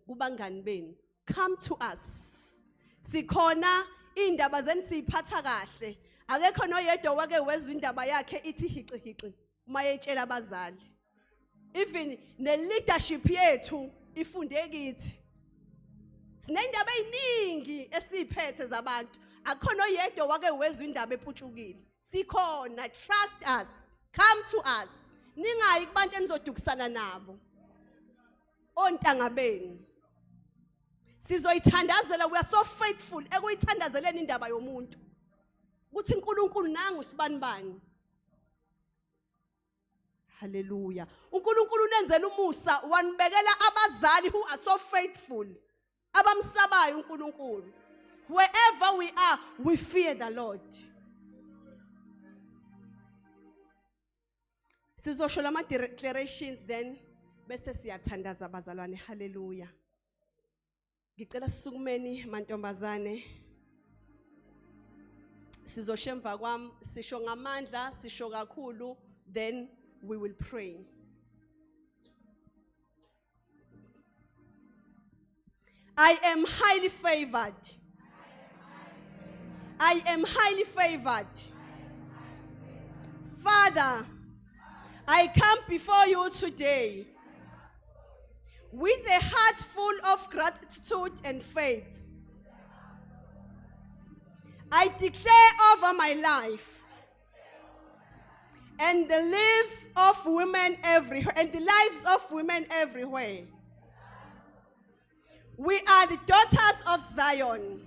kubangani benu. Come to us. Sikhona indaba zenu siyiphatha kahle. Akekho noyedwa wake wezwa indaba yakhe ithi hiqi hiqi uma etshela abazali. Even ne leadership yethu ifunde kithi. Sinendaba eziningi esiphethe zabantu. Akukhona oyedwa wake wezwa indaba eputshukile. Sikhona, trust us. Come to us. Ningayi kubantu enizodukisana nabo. Ontanga benu. Sizoyithandazela, we are so faithful ekuyithandazeleni indaba yomuntu. Kuthi uNkulunkulu nangu sibanibani. Hallelujah. uNkulunkulu unenzela umusa wanibekela abazali who are so faithful. Abamsabayo uNkulunkulu. Wherever we are, we fear the Lord. Sizosho lama declarations then bese siyathandaza bazalwane. Hallelujah. Ngicela sisukumeni mantombazane. Sizosho emva kwami, sisho ngamandla, sisho kakhulu, then we will pray. I am highly favored. I am highly favored. Father, I come before you today with a heart full of gratitude and faith. I declare over my life and the lives of women everywhere and the lives of women everywhere. We are the daughters of Zion.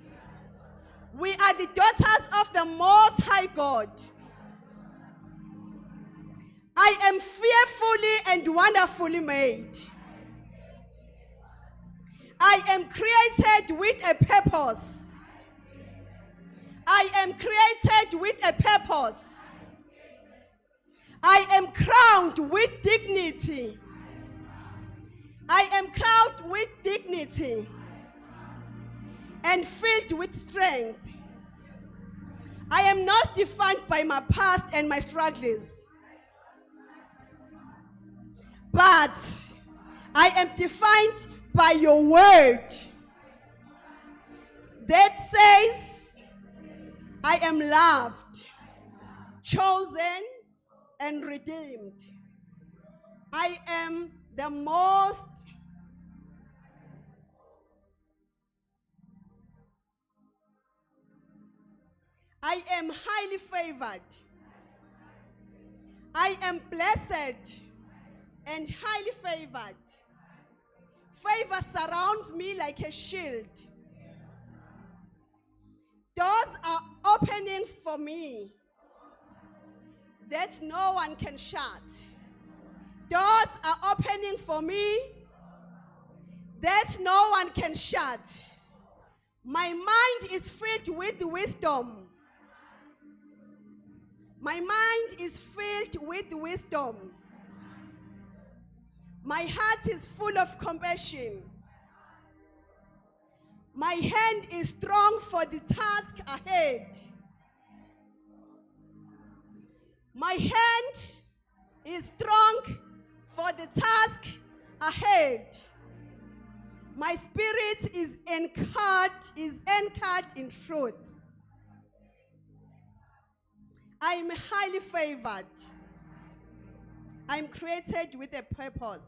We are the daughters of the Most High God. I am fearfully and wonderfully made. I am created with a purpose. I am created with a purpose. I am crowned with dignity. I am crowned with dignity and filled with strength. I am not defined by my past and my struggles, but I am defined by your word that says, I am loved, chosen, and redeemed. I am the most I am highly favored. I am blessed and highly favored. Favor surrounds me like a shield. Doors are opening for me that no one can shut. Doors are opening for me that no one can shut. My mind is filled with wisdom. My mind is filled with wisdom. My heart is full of compassion. My hand is strong for the task ahead. My hand is strong for the task ahead. My spirit is anchored in truth. I am highly favored. I am created with a purpose.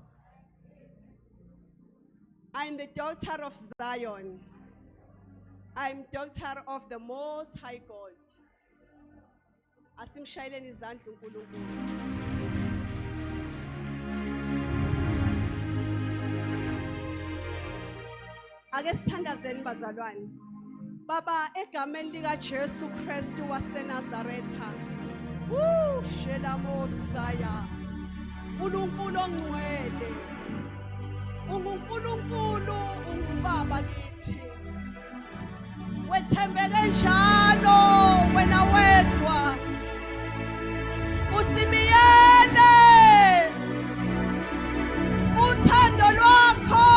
I am the daughter of Zion. I am daughter of the Most High God. Asimshayeleni izandla uNkulunkulu. Ake sithandazeni bazalwane. Baba egameni lika Jesu Kristu waseNazaretha. Woo shela Mosaya. uNkulunkulu ongcwele. UnguNkulunkulu ungubaba kithi. Wethembeke njalo wena wedwa. Usimiyele. Uthando lwakho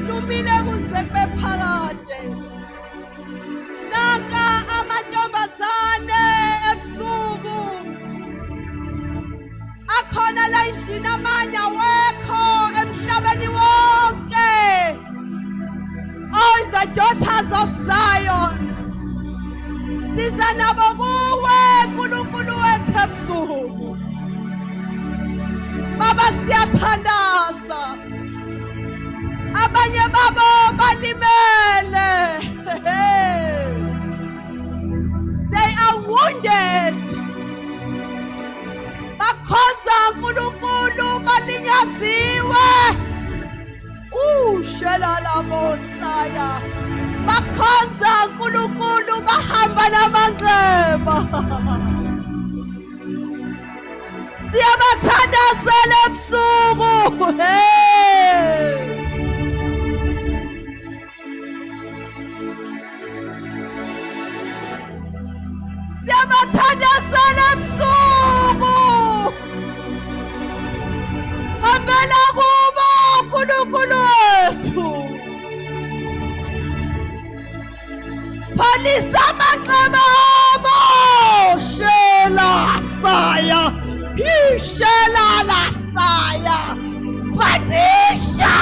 lumile kuze kube phakade. Nanka amantombazane ebusuku akhona la endlini amanye awekho emhlabeni wonke. All the daughters of Zion siza nabo kuwe nkulunkulu wethu ebusuku. Baba siyathandaza abanye babo balimele. They are wounded. Bakhonza uNkulunkulu balinyaziwe ushela la Mosaya bakhonza uNkulunkulu bahamba namanxeba. Siyabathandazela ebusuku hey. Siyabathandazela ebusuku hambela kubo uNkulunkulu wethu pholisa amanxeba abo shela saya ishela la saya bandisha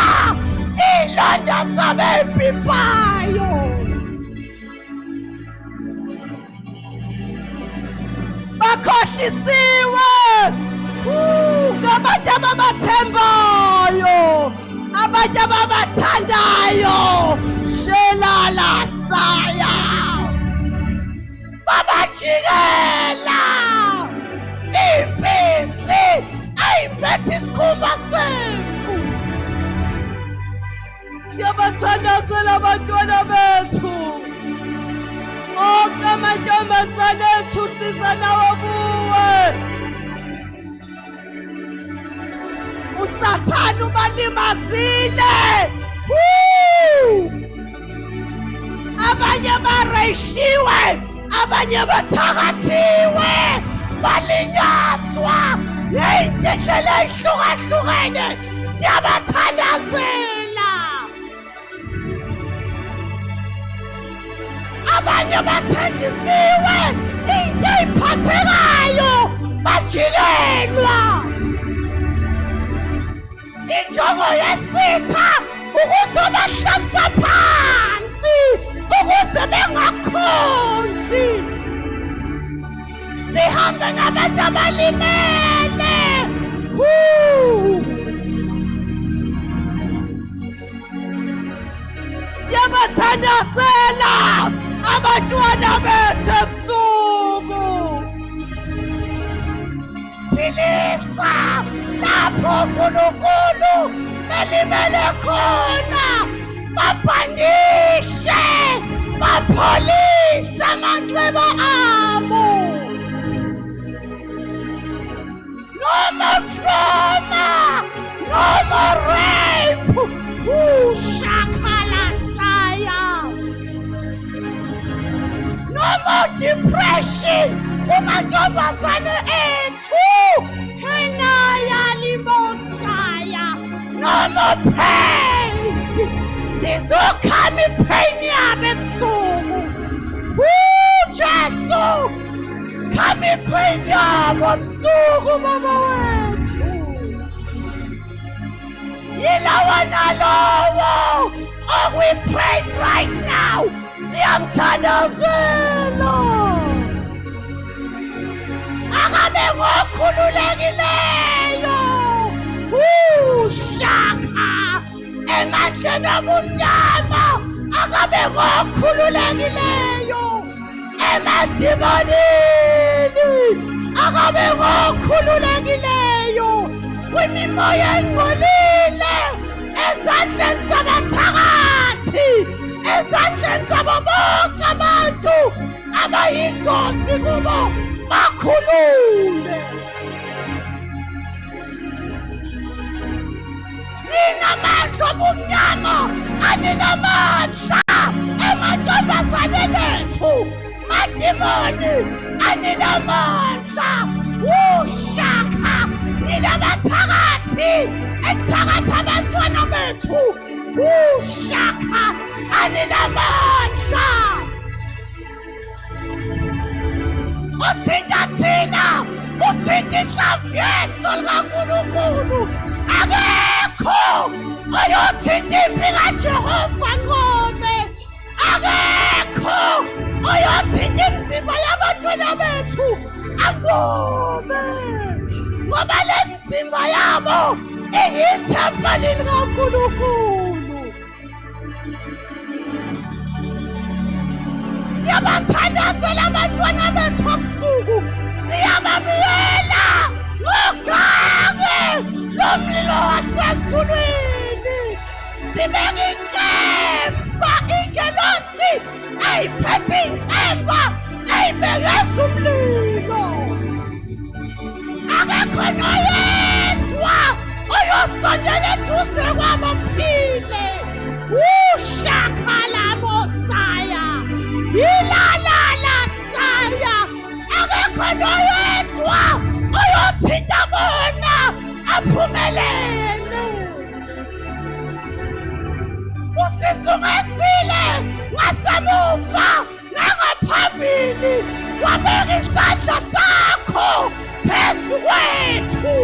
ilonda zabempiphayo bakhohlisiwe ngabantu ababathembayo abantu ababathandayo shela la saya babajikela impisi ayiphethe isikhumba sethu. Siyabathandazela abantwana bethu onke amantombazane ethu siza nawo kuwe. Usathane ubalimazile. Woo! Abanye bareyishiwe, abanye bathakathiwe, balinyazwa ngey'ndlela ey'hlukahlukene. Siyabathandazela. Abanye bathenjisiwe into ey'phathekayo, bajikelwa. Injongo yesitha ukuzobahlanza phansi ukuze bengakhonzi. Sihambe nabantu abalimele. Woo! Siyabathandazela abantwana bethu ebusuku. Philisa lapho uNkulunkulu belimele khona, babhandishe, bapholise amanxeba abo. No more trauma, no more rape. Ushakalasaya. No more depression kumantombazane ethu. Henaya limosaya. No more pain. Sizokhama ipain yabo ebusuku. Jesu. Khama ipain yabo ebusuku, baba wethu. Yilawa nalowo okwi-pain right now. Siyamthandazela. Akabe ngokhululekileyo. Ushaka emandleni obumnyama. Akabe ngokhululekileyo emadimonini. Akabe ngokhululekileyo kwimimoya engcolile, ezandleni zabathakathi, ezandleni zabo bonke abantu abayingozi kubo. Bakhulule. Ninamandla obumnyama, aninamandla emantombazaneni ethu. Madimoni, aninamandla. Ushaka, ninabathakathi ethakatha abantwana bethu. Ushaka, aninamandla. Uthinta thina, uthinta inhlamvu yeso likaNkulunkulu. Akekho oyothinta impi kaJehova ngome. Akekho oyothinta imizimba yabantwana bethu angome, ngoba le mizimba yabo iyithempeli likaNkulunkulu. Siyabathandazela abantwana bethu ebusuku, siyababuyela ngogange lomlilo wasezulwini. Sibeka inkemba, ingelosi eyiphethe inkemba eyibekeza umlilo. Akekho noyedwa oyosondela eduze kwabo phile. Ushakalamosaya, ilalalasaya. Akekho noyedwa oyothinta bona aphumelele. Usizungezile ngasemuva nangaphambili, wabeka isandla sakho phezu kwethu.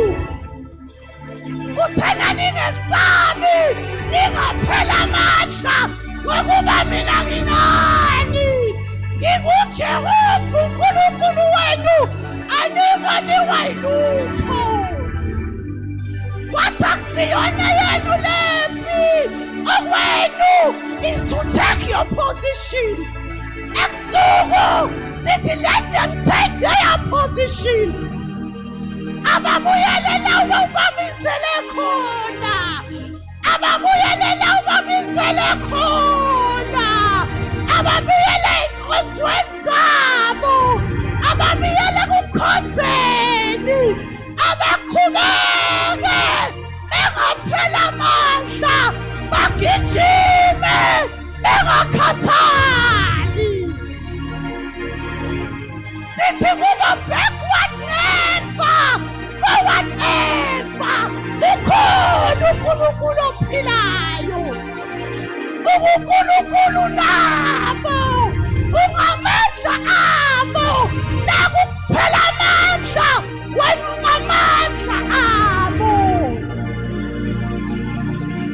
Uthena ningesabi, ningaphela amandla, ngokuba mina nginani. NginguJehova uNkulunkulu wenu, aninganiwa yilutho. Kwathi akusiyona yenu lempi, okwenu is to take your positions. Ebusuku sithi let them take their positions. Ababuyele la ubabizele khona, ababuyele la ubabizele khona, ababuyele ey'nkonzweni zabo, ababuyele kukhonzeni, abaqhubeke.
Nakuphela amandla bagijime bengakhathali. Sithi kuba backward never, forward ever. Ukhona uNkulunkulu ophilayo. UNkulunkulu nabo ungamandla abo. Nakuphela amandla wena ungamandla abo.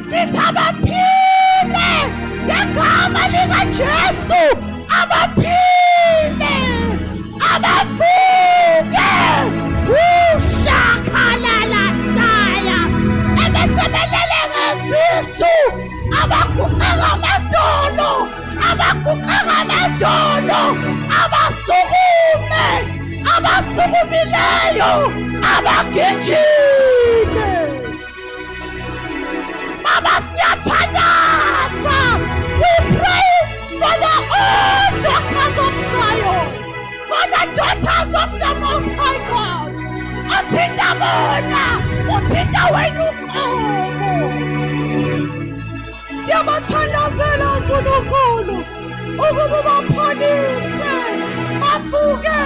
Sithi abaphile ngegama likaJesu, abaphile, abavuke. Ushakhalala ebesebelele ngesisu, abaguqe ngamadolo, abaguqe ngamadolo, abasukume, abasukumileyo abagijime. Baba, siyathandaza. We pray for the all daughters of Zion, for the daughters of the Most High God. Uthinta bona, uthinta wena uqobo. Siyabathandazela uNkulunkulu ukuba ubapholise, bavuke,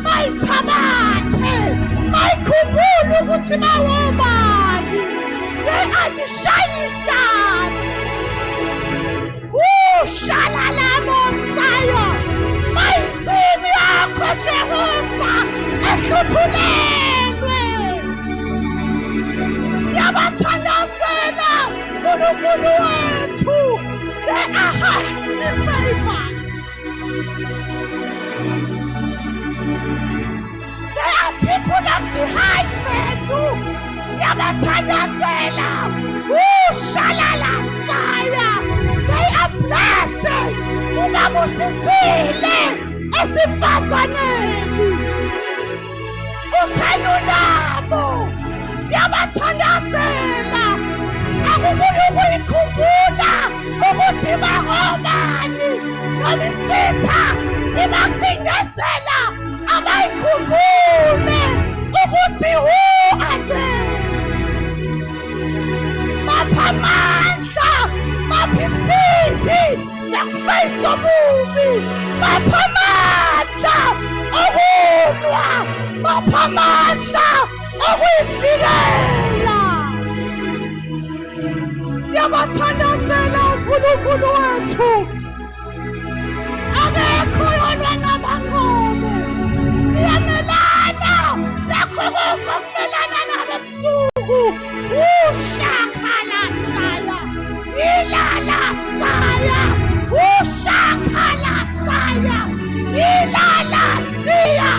bayithabathe, bayikhumbule ukuthi bawobani. They are the shining stars. Ushalala Mosaya, bayinsimbi yakho Jehova ehluthulelwe. Siyabathandazela uNkulunkulu wethu. They are highly favored. They are people of the high value. Siyabathandazela. Ushalala saya. They are blessed. Ubabusisile esifazaneni. Uthando nabo. Siyabathandazela. Akubuye ukuyikhumbula ukuthi bangobani. Noma isitha sibacindezela, abayikhumbule ukuthi who are they. Bapha amandla, bapha isibindi sokufeyisa obubi, bapha amandla okulwa, bapha amandla okuyifikela. Siyabathandazela uNkulunkulu wethu. Akekho yolwa nabanqobe. Siyamelana nakho konke okumelana nabo ebusuku. Ushakhala saya, ilala saya, ushakhala saya, ilala siya,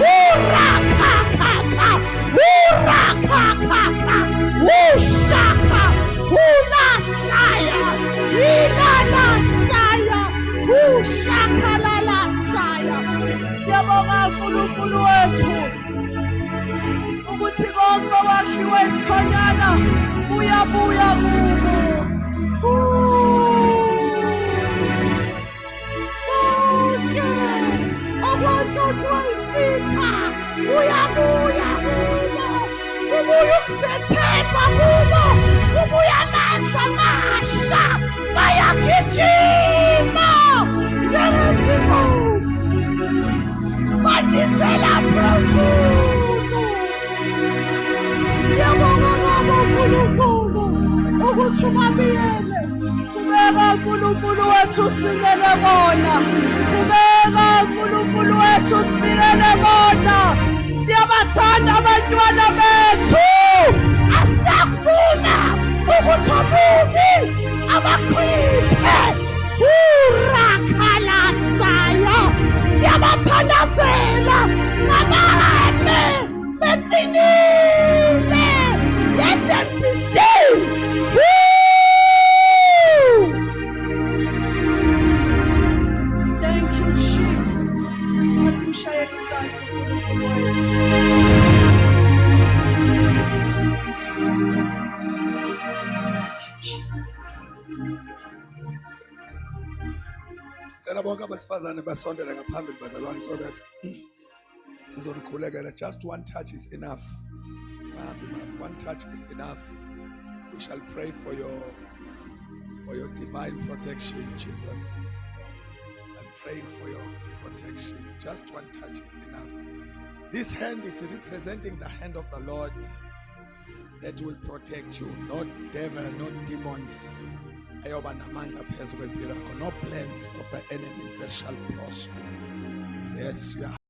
urakhakhakha, urakhakhakha, ushaka, ulasaya, ilala saya, ushakhalala saya. Siyabonga uNkulunkulu wethu ukuthi konke okwakhiwe isikhonyana kuyabuya kubo. Konke okwantshotshwa isitha kuyabuya kubo. Kubuya ukuzethemba kubo, kubuya amandla amasha, bayagijima njengezinkosi, badizela phezulu. Siyabonga ngabo uNkulunkulu ukuthi ubabiyele. Qhubeka uNkulunkulu wethu, sinikele bona. Qhubeka uNkulunkulu wethu, sifikele bona. Siyabathanda abantwana bethu. Asinakufuna ukuthi omubi abakhiphe. Urakhalasaya. Siyabathandazela ngabame beqinile. Let them be still. Woo! Thank you, Jesus. Asimshayele isandla uNkulunkulu wethu. Thank you, Jesus.
Cela bonke abesifazane basondele ngaphambili, bazalwane, so that sizonikhulekela. Just one touch is enough. Babi, babi, one touch is enough. We We shall pray for your divine protection, Jesus. I'm praying for your protection. Just one touch is enough. This hand is representing the hand of the Lord that will protect you. No devil, no demons ayoba namandla phezu kwempilo yakho. No plans of the enemies that shall prosper. Yes, you are.